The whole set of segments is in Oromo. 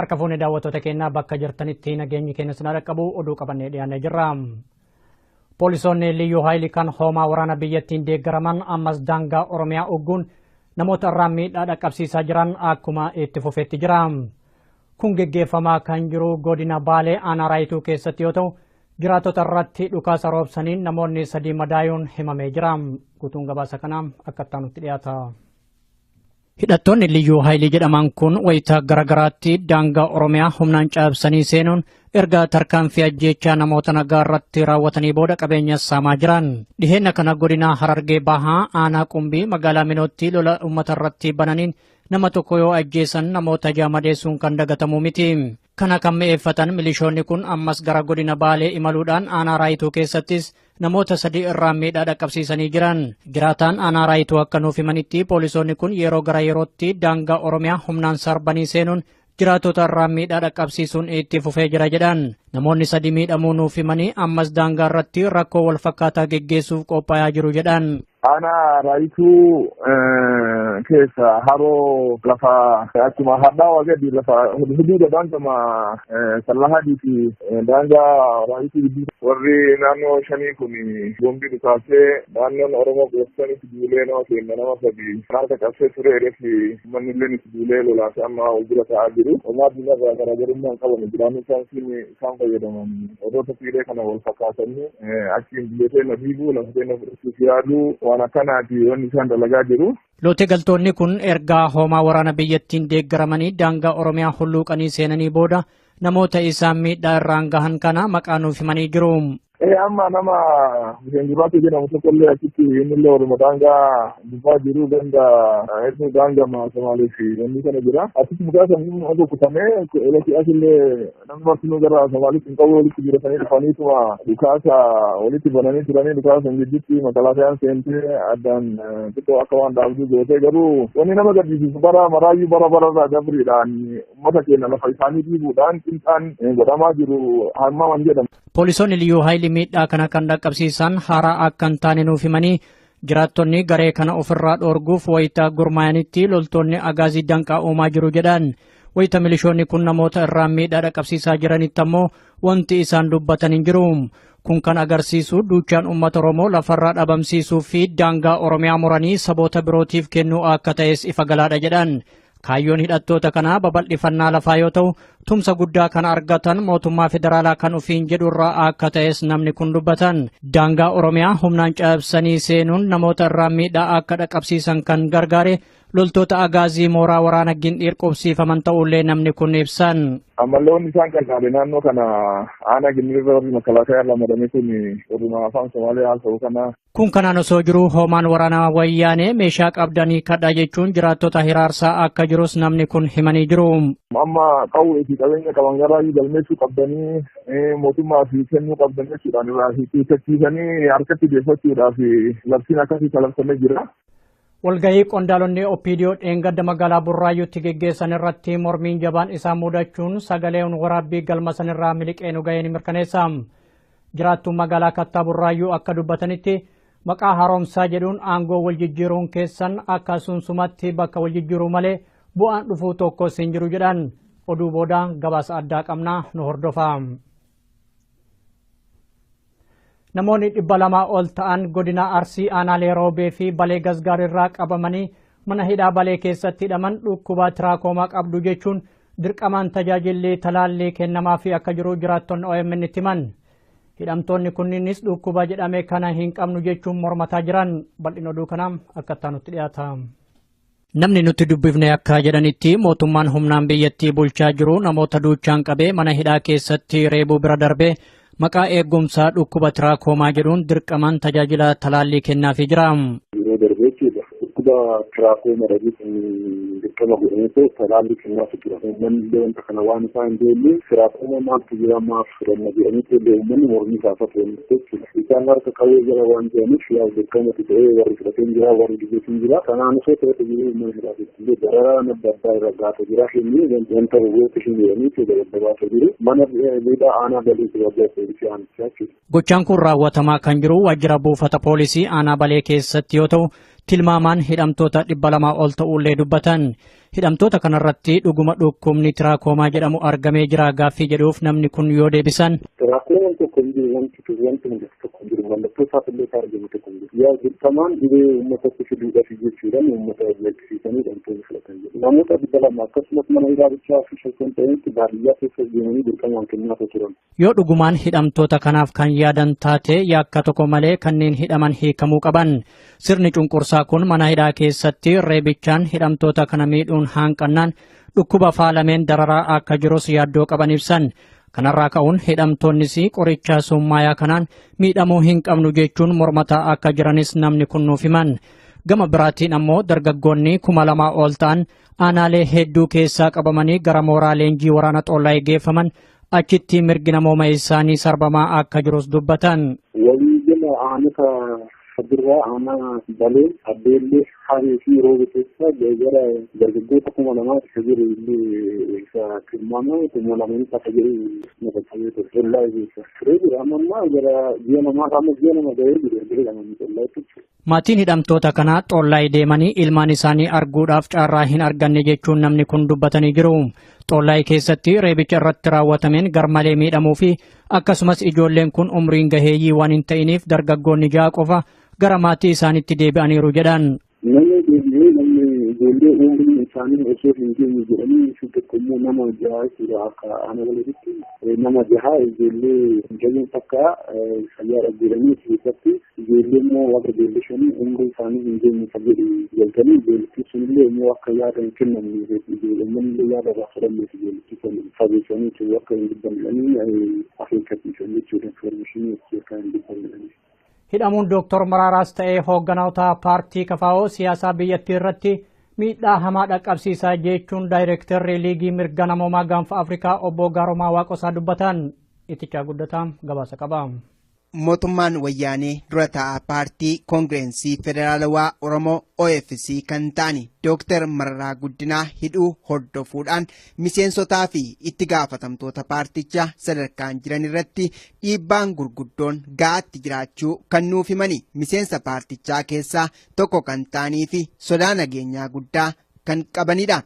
Harka fuunee daawwattoota keenyaa bakka jirtanitti nageenyi keenya sin dhaqqabu oduu qabannee dhiyaannee jirra. Poolisoonni Liyyuu Haayilii kan hoomaa waraana biyyattiin deeggaraman ammas daangaa Oromiyaa ugguun namoota irraa miidhaa dhaqqabsiisaa jiran akkuma itti fufeetti jira. Kun geggeeffamaa kan jiru godina Baalee aanaa Raayituu keessatti yoo ta'u, jiraattota irratti dhukaasa roobsaniin namoonni sadii madaayuun himamee jira. Guutuun gabaasa kanaa akka itti dhiyaata. Hidhattoonni Liyyuu Haayilii jedhaman kun wayitaa garaagaraatti daangaa Oromiyaa humnaan cabsanii seenuun erga tarkaanfii ajjeechaa namoota nagaa irratti raawwatanii booda qabeenya saamaa jiran. Dhiheenna kana godina Harargee Bahaa aanaa Qumbii magaalaa Minootti lola uummata irratti bananiin nama tokko yoo ajjeesan namoota ja'a madeessuun kan dagatamu miti. Kana kan mi'eeffatan milishoonni kun ammas gara godina Baalee imaluudhaan aanaa Raayituu keessattis namoota sadii irraa miidhaa dhaqqabsiisanii jiran. Jiraataan aanaa Raayituu akka nuuf himanitti poolisoonni kun yeroo gara yerootti daangaa Oromiyaa humnaan sarbanii seenuun jiraattota irraa miidhaa dhaqqabsiisuun itti fufee jira jedhan. Namoonni sadii miidhamuu nuuf himanii ammas daangaa irratti rakkoo wal fakkaataa geggeessuuf qophaa'aa jiru jedhan. Aanaa Raayituu keessa haroo lafa akkuma hadhaawaa gadi lafa huduuda daangama Sallahadii fi daangaa Raayituu gidduu warri naannoo shanii kun boombii dhukaasee naannoon Oromoo gooftaan duulee nama keenya nama sadi harka cabsee ture ereef manni illee duulee lolaasee amma wal bira ta'aa jiru. Homaa diinarraa garaagarummaa hin qaban jiraanni isaan isaan fayyadaman odoota fiilee kana wal fakkaatanii achiin biyya teenya diiguu lafa teenya fudhachuuf yaaduu waan akkanaati wanni isaan dalagaa jiru. Loote galtoonni kun ergaa hoomaa waraana biyyattiin deeggaramanii daangaa Oromiyaa hulluuqanii seenanii booda namoota isaan miidhaa irraan gahan kana maqaa nuuf himanii jiru. Amma nama Hussein Gurraatu jedhamu tokko illee achitti inni illee warruma daangaa gubbaa jiru ganda hedduu daangaa Somaalee fi wanni kana jira. Achitti mukaa sana rukutamee elati asillee namni martinuu gara Somaaliitti hin qabu walitti jiratanii dhufaniituma dhukaasa walitti bananii turanii dhukaasa gidduutti makalaafiyaan seentee addaan xiqqoo akka waan dhaabduu gootee garuu wanni nama gaddisiisu bara maraayyuu bara bararraa gabriidhaan uummata keenya lafa isaanii dhiibuudhaan qinxaan godhamaa jiru hamma jedhamu. Poolisoonni Liyyuu Haayilii miidhaa kana kan dhaqqabsiisan haaraa akka hin taane nuuf himanii jiraattonni garee kana ofirraa dhoorguuf wayitaa gurmaa'anitti loltoonni agaazii danqaa uumaa jiru jedhan. Wayita milishoonni kun namoota irraa miidhaa dhaqqabsiisaa jiranitti ammoo wanti isaan dubbatan hin jiru. Kun kan agarsiisu duuchaan uummata Oromoo lafarraa dhabamsiisuu fi daangaa Oromiyaa muranii saboota birootiif kennuu akka ta'es ifa galaadha jedhan. Kaayyoon hidhattoota kanaa babal'ifannaa lafaa yoo ta'u, tumsa guddaa kan argatan mootummaa federaalaa kan ofiin jedhu irraa akka ta'es namni kun dubbatan. Daangaa Oromiyaa humnaan cabsanii seenuun namoota irraa miidhaa akka dhaqqabsiisan kan gargaare loltoota agaazii mooraa waraana Gindhiir qubsiifaman ta'ullee namni kun ibsan. Ammallee wanni isaan qarqaare naannoo kana aanaa Gindhiirra warri makalaakaa ramadame kun warruma afaan Somaalee haasa'u kana. Kun kanaan osoo jiru hoomaan waraanaa wayyaanee meeshaa qabdanii kadhaa jechuun jiraattota hiraarsaa akka jirus namni kun himanii jiru. Amma qawwee fi qabeenya qaban garaayyuu galmeessuu qabdanii mootummaa fi kennuu qabdan jechuudhaan irraa hiikkachiisanii harkatti deeffachuudhaaf labsiin akkasii kalabsamee jira. Walgahii qondaalonni OPDO dheengadda magaalaa Burraayyuutti geggeessan irratti mormiin jabaan isaa mudachuun sagaleen waraabbii galma sanirraa miliqee nu ga'ee ni mirkaneessa. Jiraattuun magaalaa Kattaa Burraayyuu akka dubbatanitti maqaa haaromsaa jedhuun aangoo wal jijjiiruun keessan akka sunsumatti bakka wal jijjiiruu malee bu'aan dhufuu tokkos hin jiru jedhan. Oduu booda gabaasa addaa qabnaa nu hordofa. Namoonni 200 ol ta'an godina Arsii aanaalee Roobee fi Balee Gasgaar irraa qabamanii mana hidhaa Balee keessatti hidhaman dhukkuba tiraakoomaa qabdu jechuun dirqamaan tajaajilli talaallii kennamaafii akka jiru jiraattonni OMN itti himan. Hidhamtoonni kunniinis dhukkuba jedhame kana hin qabnu jechuun mormataa jiran. Bal'ina oduu kanaa akka itti dhiyaata. Namni nuti dubbifne akka jedhanitti mootummaan humnaan biyyattii bulchaa jiru namoota duuchaan qabee mana hidhaa keessatti reebuu bira darbee maqaa eegumsaa dhukkuba tiraakoomaa jedhuun dirqamaan tajaajila talaallii kennaafii jira. Yeroo darbee jechuudha. Dhukkuba tiraakooma dhabuun dirqama godhamee talaallii kennaafii jira. Uummanni illee wanta kana waan isaa hin beekne tiraakooma maaltu jira maaf fudhanna jedhanii illee uummanni mormii kaasaa turan jechuudha. Isaan harka qawwee jala waan jiraniif yaa dirqamatti ta'ee warri fudhatee jira warri dibeetiin jira. Kanaan osoo ta'e jiru uummanni hidhaafetti illee dararaan adda addaa irra gaafaa jira. Inni wanta goota hin jedhanii daddabaasa jiru. Mana hidhaa aanaa Balee waajjira poolisii aanichaa jechuudha. Gochaan kun raawwatamaa kan jiru waajjira buufata poolisii aanaa Balee keessatti yoo ta'u, tilmaamaan hidhamtoota 200 ol ta'ullee dubbatan. Hidhamtoota kanarratti dhuguma dhukkubni tiraakomaa jedhamu argamee jira gaaffii jedhuuf namni kun yoo deebisan. Tiraakomaan tokko hin jiru, wanti mul'atu tokko hin jiru, mallattoo isaas illee isaa argamu tokko hin jiru. Yaa dirqamaan dhibee uummatatti fiduudhaaf jechuudhaan uummata beeksisanii hidhamtoonni fudhatan jiru. Namoota 200 akkasumas mana hidhaa fi shakkan ta'anitti baadiyyaa keessa deemanii dirqamaan kennaa turan. Yoo dhugumaan hidhamtoota kanaaf kan yaadan taate yakka tokko malee kanneen hidhaman hiikamuu qaban. Sirni cunqursaa kun mana hidhaa keessatti reebichaan hidhamtoota kana miidhuun hanqannaan dhukkuba faalameen dararaa akka jirus yaaddoo qaban ibsan. Kanarraa ka'uun hidhamtoonnis qoricha summaayaa kanaan miidhamuu hin qabnu jechuun mormataa akka jiranis namni kun nuuf himan. Gama biraatiin ammoo dargaggoonni 2000 ol ta'an aanaalee hedduu keessaa qabamanii gara mooraa leenjii waraana Xoollaayii geeffaman achitti mirgi namooma isaanii sarbamaa akka jirus dubbatan. Waliigala aanota birraa aanaa Balee, Abbeellee, Haree fi Roobe keessa gara dargaggoota 2000 isa jiru illee isa tilmaama 2000 akka jiru naqachamee ture. Xollaa keessa turee jira. Amma ammaa gara ji'a namaa amma ji'a nama gahee jiru erga hidhamanii Xollaa jechuudha. Maatiin hidhamtoota kanaa Xoollaayii deemanii ilmaan isaanii arguudhaaf carraa hin arganne jechuun namni kun dubbatanii jiru. Xoollaayii keessatti reebicha irratti raawwatameen garmalee miidhamuu fi akkasumas ijoolleen kun umriin gaheeyyii waan hin ta'iniif dargaggoonni 6 qofa gara maatii isaaniitti deebi'aniiru jedhan. Namni deebi'ee namni ijoollee umriin isaanii osoo hin geenye jedhanii isin tokko immoo nama 6 jechuudha akka ana walitti nama 6 ijoollee mucayyoo takka fayyaa dhabdeedhanii keessatti ijoollee immoo warra ijoollee 5 umrii isaanii hin geenye kan jedhu galtanii ijoollettii sunillee immoo akka yaada hin kennamne ijoolleen illee yaada irraa fudhanneef ijoollettii sun fageessanii akka hin dubbanne akeekkachiisan jechuudha infoormeeshinii akka hin dubbanne. Hidhamuun Dooktor Maraaraas ta'ee hoogganoota paartii KFO siyaasaa biyyattii irratti miidhaa hamaa dhaqqabsiisaa jechuun daayirektarri liigii mirga namoomaa gaanfa Afrikaa obbo Gaaromaa Waaqosaa dubbatan. Itichaa Guddataa gabaasa qaba. Mootummaan Wayyaanee dura taa'aa paartii Koongirensii Federaalawaa Oromoo OFC kan ta'an Dooktar Mararaa Guddinaa hidhuu hordofuudhaan miseensotaa fi itti gaafatamtoota paartichaa sadarkaan jiran irratti dhiibbaan gurguddoon ga'aatti jiraachuu kan nuuf himani miseensa paartichaa keessaa tokko kan ta'anii fi sodaa nageenyaa guddaa kan qabanidha.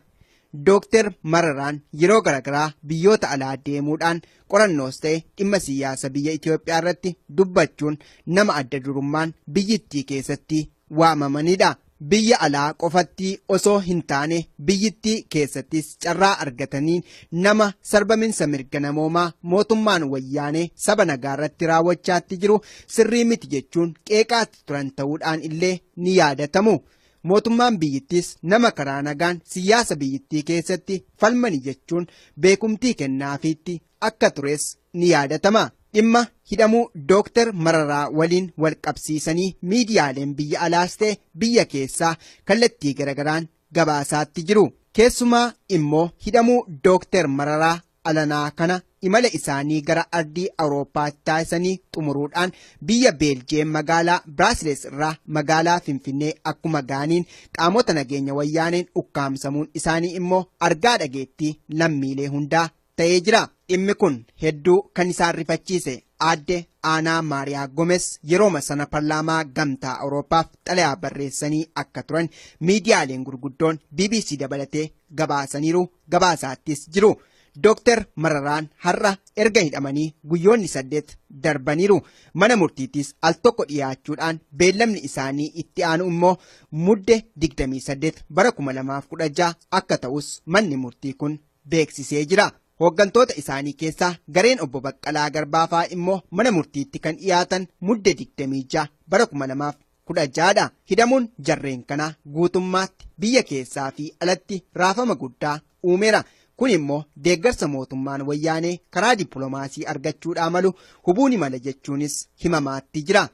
Dooktar Mararaan yeroo garaagaraa biyyoota alaa deemuudhaan qorannoos ta'e dhimma siyaasa biyya Itoophiyaa irratti dubbachuun nama adda durummaan biyyittii keessatti waamamanidha. Biyya alaa qofatti osoo hin taane biyyittii keessattis carraa argatanii nama sarbaminsa mirga namoomaa mootummaan wayyaanee saba nagaa irratti raawwachaatti jiru sirrii miti jechuun qeeqaatti turan ta'uudhaan illee ni yaadatamu. Mootummaan biyyittis nama karaa nagaan siyaasa biyyittii keessatti falmani jechuun beekumtii kennaafiitti akka tures ni yaadatama. Dhimma hidhamuu Dooktar Mararaa waliin wal qabsiisanii miidiyaaleen biyya alaas ta'e biyya keessaa kallattii garagaraan gabaasaatti jiru. Keessumaa immoo hidhamuu Dooktar Mararaa alanaa kana imala isaanii gara ardii Awurooppaatti taasisanii xumuruudhaan biyya Beeljeem magaalaa Biraasiles irraa magaalaa Finfinnee akkuma ga'aniin qaamota nageenya wayyaaneen ukkaamsamuun isaanii immoo argaa dhageettii lammiilee hundaa ta'ee jira. Dhimmi kun hedduu kan isaan rifachiise aadde Aanaa Maariyaa Gomes yerooma sana paarlaamaa gamtaa Awurooppaaf xalayaa barreessanii akka turan miidiyaaleen gurguddoon BBC dabalatee gabaasaniiru, gabaasaattis jiru. Dooktar Mararaan har'a erga hidhamanii guyyoonni 8 darbaniiru. Mana murtiittis al tokko dhiyaachuudhaan beellamni isaanii itti aanu immoo mudde 28 bara 2016 akka ta'us manni murtii kun beeksisee jira. Hooggantoota isaanii keessaa gareen obbo Baqqalaa Garbaafaa immoo mana murtiitti kan dhiyaatan mudde 26 bara 2016 dha. Hidhamuun jarreen kanaa guutummaatti biyya keessaa fi alatti raafama guddaa uumeera. Kun immoo deeggarsa mootummaan wayyaanee karaa dippiloomaasii argachuudhaa malu hubuu ni mala jechuunis himamaatti jira.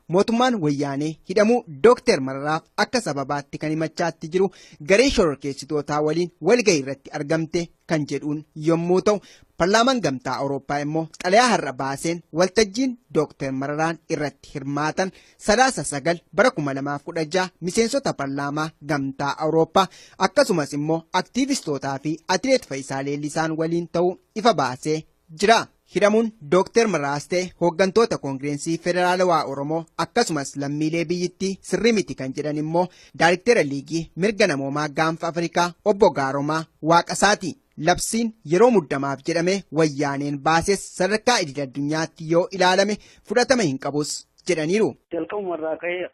Mootummaan wayyaanee hidhamuu Dooktar Mararaaf akka sababaatti kan himachaatti jiru garee shororkeessitootaa waliin walgahii irratti argamte kan jedhuun yommuu ta'u, paarlaamaan gamtaa Awurooppaa immoo xalayaa har'a baaseen waltajjiin Dooktar Mararaan irratti hirmaatan 9 bara 2016 miseensota paarlaamaa gamtaa Awurooppaa akkasumas immoo aktiivistootaa fi atileet Faayisaa Leellisaan waliin ta'uu ifa baasee jira. Hidhamuun Dooktar Mararaas ta'e hooggantoota Koongireensii Federaalawaa Oromoo akkasumas lammiilee biyyittii sirrii miti kan jedhan immoo Daariktera Liigii Mirga Namoomaa Gaanfa Afrikaa Obbo Gaaromaa Waaqasaati. Labsiin yeroo muddamaaf jedhame wayyaaneen baases sadarkaa idil addunyaatti yoo ilaalame fudhatama hin qabus jedhaniiru. Jalqabuma irraa ka'ee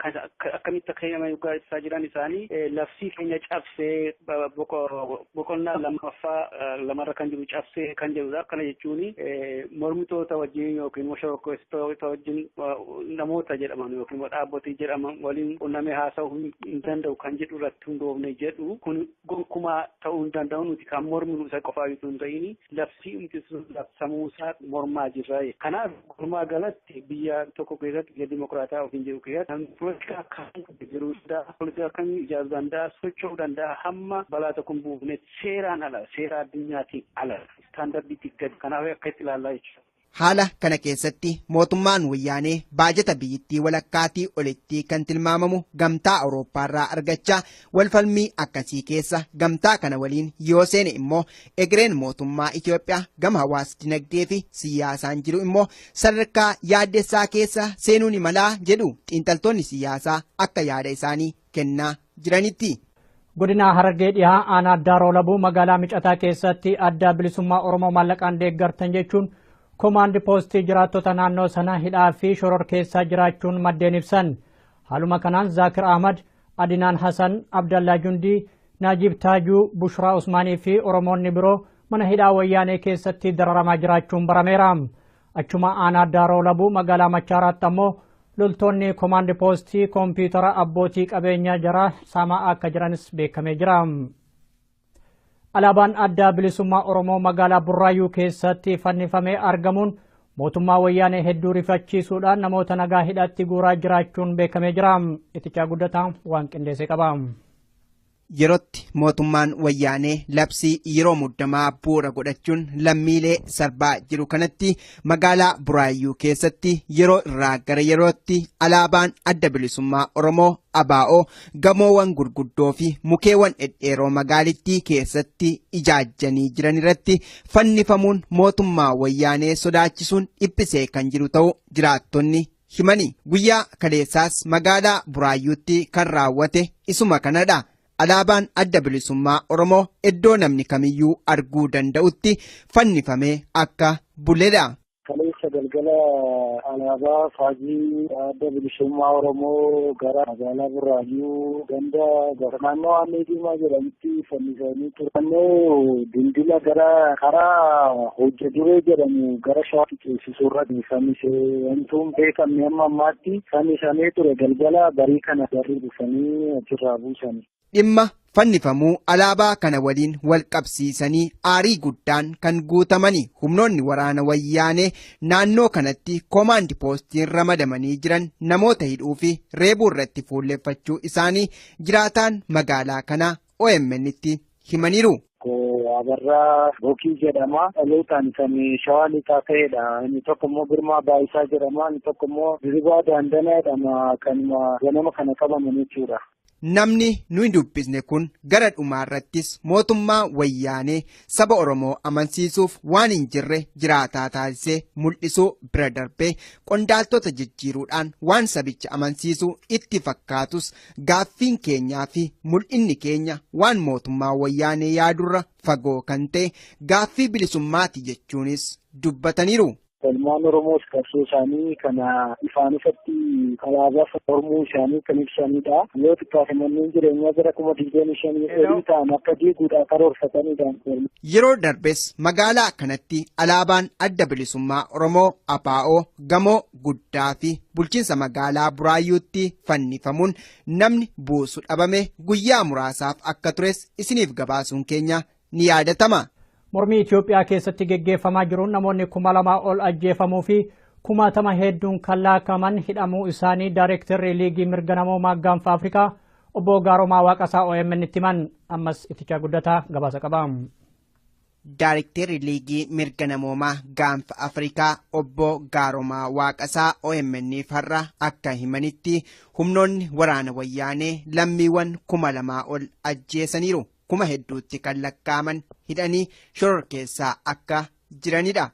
akkamitti akka hidhaman yookaan ibsaa jiran isaanii labsii keenya cabsee boqonnaa lammaffaa lamarra kan jiru cabsee kan jedhudha. Kana jechuun mormitoota wajjin yookiin shororkeessitoota wajjin namoota jedhaman yookiin dhaabbotii jedhaman waliin qunnamee haasa'uu hin danda'u kan jedhu irratti hundoofne jedhu kun gonkumaa ta'uu hin danda'u. Nuti kan morminu isa qofaa utuu hin ta'in labsii labsamuusaa mormaa jirra. Kanaaf walumaa galatti biyya tokko keessatti biyya dimokiraataa ofiin jedhu keessatti poolitikaa kam jiruu danda'a, poolitikaa kam ijaaruu danda'a, socho'uu danda'a hamma balaa tokko hin buufne seeraan ala, seera addunyaatiin ala, istaandardiitti gadi. Kanaaf akka itti ilaallaa jechuudha. Haala kana keessatti mootummaan wayyaanee baajata biyyittii walakkaatii olitti kan tilmaamamu gamtaa Awurooppaarraa argachaa walfalmii akkasii keessa gamtaa kana waliin yoo seene immoo egereen mootummaa Itoophiyaa gama hawaas dinagdee fi siyaasaan jiru immoo sadarkaa yaaddessaa keessa seenuu ni malaa jedhu xiinxaltoonni siyaasaa akka yaada isaanii kennaa jiranitti. Godina Harargee dhihaa aanaa Daaroo Labuu magaalaa Micataa keessatti adda bilisummaa Oromoo maallaqaan deeggartan jechuun komaandi poostii jiraattota naannoo sanaa hidhaa fi shororkeessaa jiraachuun maddeen ibsan. Haaluma kanaan Zaakir Ahmad, Adinaan Hasan, Abdallaa Jundii, Naajib Taajuu, Bushraa Usmaanii fi Oromoonni biroo mana hidhaa wayyaanee keessatti dararamaa jiraachuun barameera. Achuma aanaa Daaroo Labuu magaalaa Machaaraatti ammoo loltoonni komaandi poostii koompiyuutara abbootii qabeenyaa jaraa saamaa akka jiranis beekamee jira. Alaabaan adda bilisummaa Oromoo magaalaa Burraayyuu keessatti fannifamee argamuun mootummaa wayyaanee hedduu rifachiisuudhaan namoota nagaa hidhaatti guuraa jiraachuun beekamee jira. Itichaa guddataa waan qindeesse qaba. Yerootti mootummaan wayyaanee labsii yeroo muddamaa bu'uura godhachuun lammiilee sarbaa jiru kanatti magaalaa Buraayyuu keessatti yeroo irraa gara yerootti alaabaan adda bilisummaa Oromoo ABO gamoowwan gurguddoo fi mukeewwan dhedheeroo magaalittii keessatti ijaajjanii jiran irratti fannifamuun mootummaa wayyaanee sodaachisuun dhiphisee kan jiru ta'uu jiraattonni himani. Guyyaa kaleessaas magaalaa Buraayyuutti kan raawwate isuma kanadha. Alaabaan adda bilisummaa Oromoo iddoo namni kamiyyuu arguu danda'utti fannifamee akka buledha. Kaleessa galgala alaabaa faajii adda bilisummaa Oromoo gara magaalaa Buraayyuu ganda gara naannoo Aanee Diimaa jedhamutti fannisanii turan. Dildila gara karaa hojja duree jedhamu gara shawaatti ceesisuu irratti fannisee wantuun beekamne amma ammaatti fannisamee ture galgala barii kana garri dhufanii achirraa buusani. Dhimma fannifamuu alaabaa kana waliin wal qabsiisanii aarii guddaan kan guutamanii humnoonni waraana wayyaanee naannoo kanatti koomaandi poostiin ramadamanii jiran namoota hidhuu fi reebuu irratti fuulleffachuu isaanii jiraataan magaalaa kanaa OMN'tti himaniiru. Abarraa Bokii jedhama. Dhalootaan kan shawaa lixaa ta'edha. Inni tokko immoo Girmaa Baayisaa jedhama. Inni tokko immoo Diribaa Daandanaa jedhama. Kanuma ganama kana qabaman jechuudha. Namni nuyi dubbisne kun gara dhumaarrattis mootummaa wayyaanee saba Oromoo amansiisuuf waan hin jirre jiraataa taasisee mul'isuu bira darbee qondaaltota jijjiiruudhaan waan sabicha amansiisuu itti fakkaatus gaaffiin keenyaa fi mul'inni keenya waan mootummaa wayyaanee yaadurra fagoo kan ta'e gaaffii bilisummaati jechuunis dubbataniiru. Ilmaan Oromoos qabsoo isaanii kana ifaan ifatti alaabaa mormuu isaanii kan ibsanidha. Yoo xiqqaate manneen jireenyaa gara 25,000 olii ta'an akka diiguudhaan karoorfatanidha. Yeroo darbes magaalaa kanatti alaabaan adda bilisummaa Oromoo ABO gamoo guddaa fi bulchiinsa magaalaa Buraayyuutti fannifamuun namni buusu dhabame guyyaa muraasaaf akka tures isiniif gabaasuun keenya ni yaadatama. Mormii Itoophiyaa keessatti geggeeffamaa jiruun namoonni 2,000 ol ajjeefamuu fi kumaatama hedduun kan laakaman hidhamuu isaanii Daayirektarri Liigii Mirga Namoomaa Gaanfa Afrikaa Obbo Gaaromaa Waaqasaa OMN itti himan. Ammas itichaa guddataa gabaasa qaba. Daayirektarri Liigii Mirga Namoomaa Gaanfa Afrikaa Obbo Gaaromaa Waaqasaa OMN har'a akka himanitti humnoonni waraana wayyaanee lammiiwwan 2,000 ol ajjeesaniiru. Kuma hedduutti kan lakkaa'aman hidhanii shororkeessaa akka jiranidha.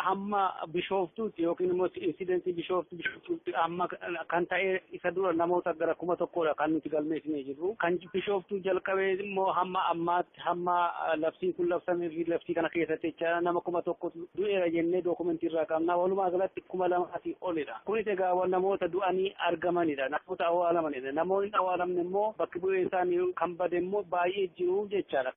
Hamma Bishooftuutti yookiin immoo insidentii Bishooftuutti amma kan ta'e isa dura namoota gara 1000dha kan nuti galmeessinee jirru. Kan Bishooftuu jalqabee immoo hamma ammaatti hamma labsiin kun labsamee fi labsii kana keessatti jecha nama 1000 du'eera jennee dookumentii irraa qabna. Walumaa galatti 2000 olidha. Kunis egaa namoota du'anii argamanidha. Namoota awwaalamanidha. Namoonni awwaalamne immoo bakki bu'ee isaanii kan bade immoo baay'ee jiru jechaadha.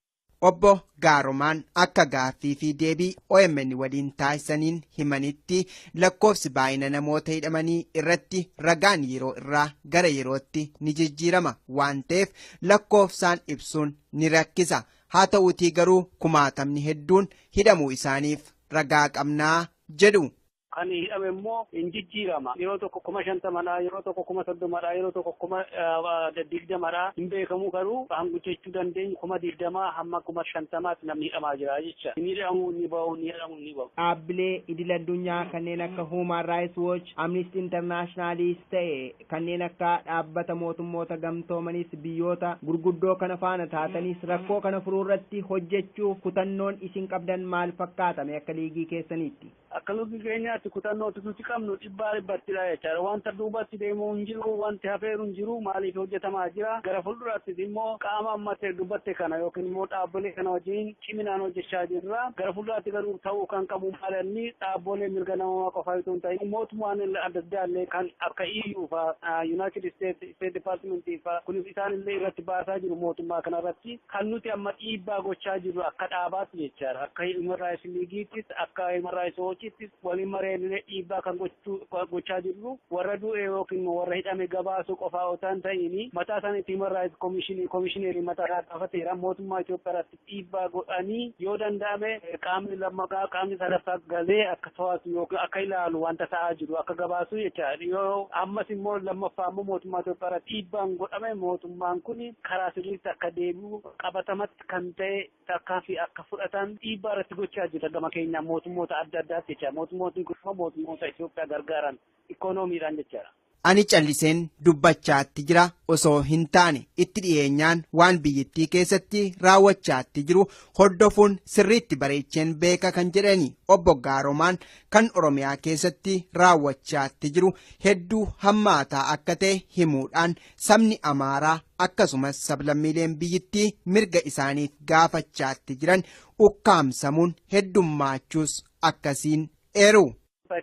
Obbo Gaaromaan akka gaaffii fi deebii OMN waliin taasisaniin himanitti lakkoofsi baay'ina namoota hidhamanii irratti ragaan yeroo irraa gara yerootti ni jijjiirama waan ta'eef lakkoofsaan ibsuun ni rakkisa. Haa ta'uutii garuu kumaatamni hedduun hidhamuu isaaniif ragaa qabnaa jedhu. Kan hidhame immoo hin jijjiirama. Yeroo tokko 50,000dha, yeroo tokko 30,000dha, yeroo tokko 20,000dha. Hin beekamu garuu hanga jechuu dandeenyu 20,000 hamma 50,000tti namni hidhamaa jira jecha. Inni hidhamu ni bahu, inni hidhamu ni bahu. Dhaabbilee idil addunyaa kanneen akka Human Rights Watch, Amnesty Internationalis ta'e kanneen akka dhaabbata mootummoota gamtoomanis biyyoota gurguddoo kana faana taatanis rakkoo kana furuu irratti hojjechuuf kutannoon isin qabdan maal fakkaatame akka liigii keessaniitti? Akka liigii keenyaatti kutannootu nuti qabnu 100%dha jechaadha. Wanta duubatti deemuu hin jiru, wanti hafeeru hin jiru, maaliif hojjetamaa jira. Gara fuulduraattis immoo qaama ammatee dubbatte kana yookiin immoo dhaabbilee kana wajjin ciminaan hojjechaa jirra. Gara fuulduraatti garuu ta'uu kan qabu maalanni dhaabbilee mirga namoomaa qofa itoo hin ta'in mootummaan adda addaa illee kan akka EU fa'aa United States State Department fa'aa kunis isaan illee irratti baasaa jiru mootummaa kanarratti kan nuti amma dhiibbaa gochaa jirru akka dhaabaatti jechaadha. Akka Human Rights League'ttis akka Human Rights Watch'ttis waliin mareenillee dhiibbaa kan gochaa jirru warra du'e yookiin warra hidhame gabaasuu qofaa otoo hin ta'in mataa isaaniitti Human Rights Commissioner mataa isaa gaafateera. Mootummaa Itoophiyaa irratti dhiibbaa godhanii yoo danda'ame qaamni lammaffaa qaamni sadaffaa galee akka to'atu yookiin akka ilaalu wanta ta'aa jiru akka gabaasu jechaadha. Yoo ammas immoo lammaffaa immoo mootummaa Itoophiyaa irratti dhiibbaan godhame mootummaan kun karaa sirriitti akka deebi'u qabatamatti kan ta'e tarkaanfii akka fudhatan dhiibbaa irratti gochaa jira gama keenyaa mootummoota adda addaatti jechaadha. Mootummootni kun mootummoota Itoophiyaa gargaaran ikoonomiidhaan jechaadha. Ani calliseen dubbachaatti jira osoo hin taane itti dhiyeenyaan waan biyyattii keessatti raawwachaatti jiru hordofuun sirriitti bareecheen beeka kan jedhani obbo Gaaromaan kan Oromiyaa keessatti raawwachaatti jiru hedduu hammaataa akka ta'e himuudhaan sabni Amaaraa akkasumas sablammiileen biyyattii mirga isaaniif gaafachaatti jiran ukkaamsamuun heddummaachus akkasiin eeru.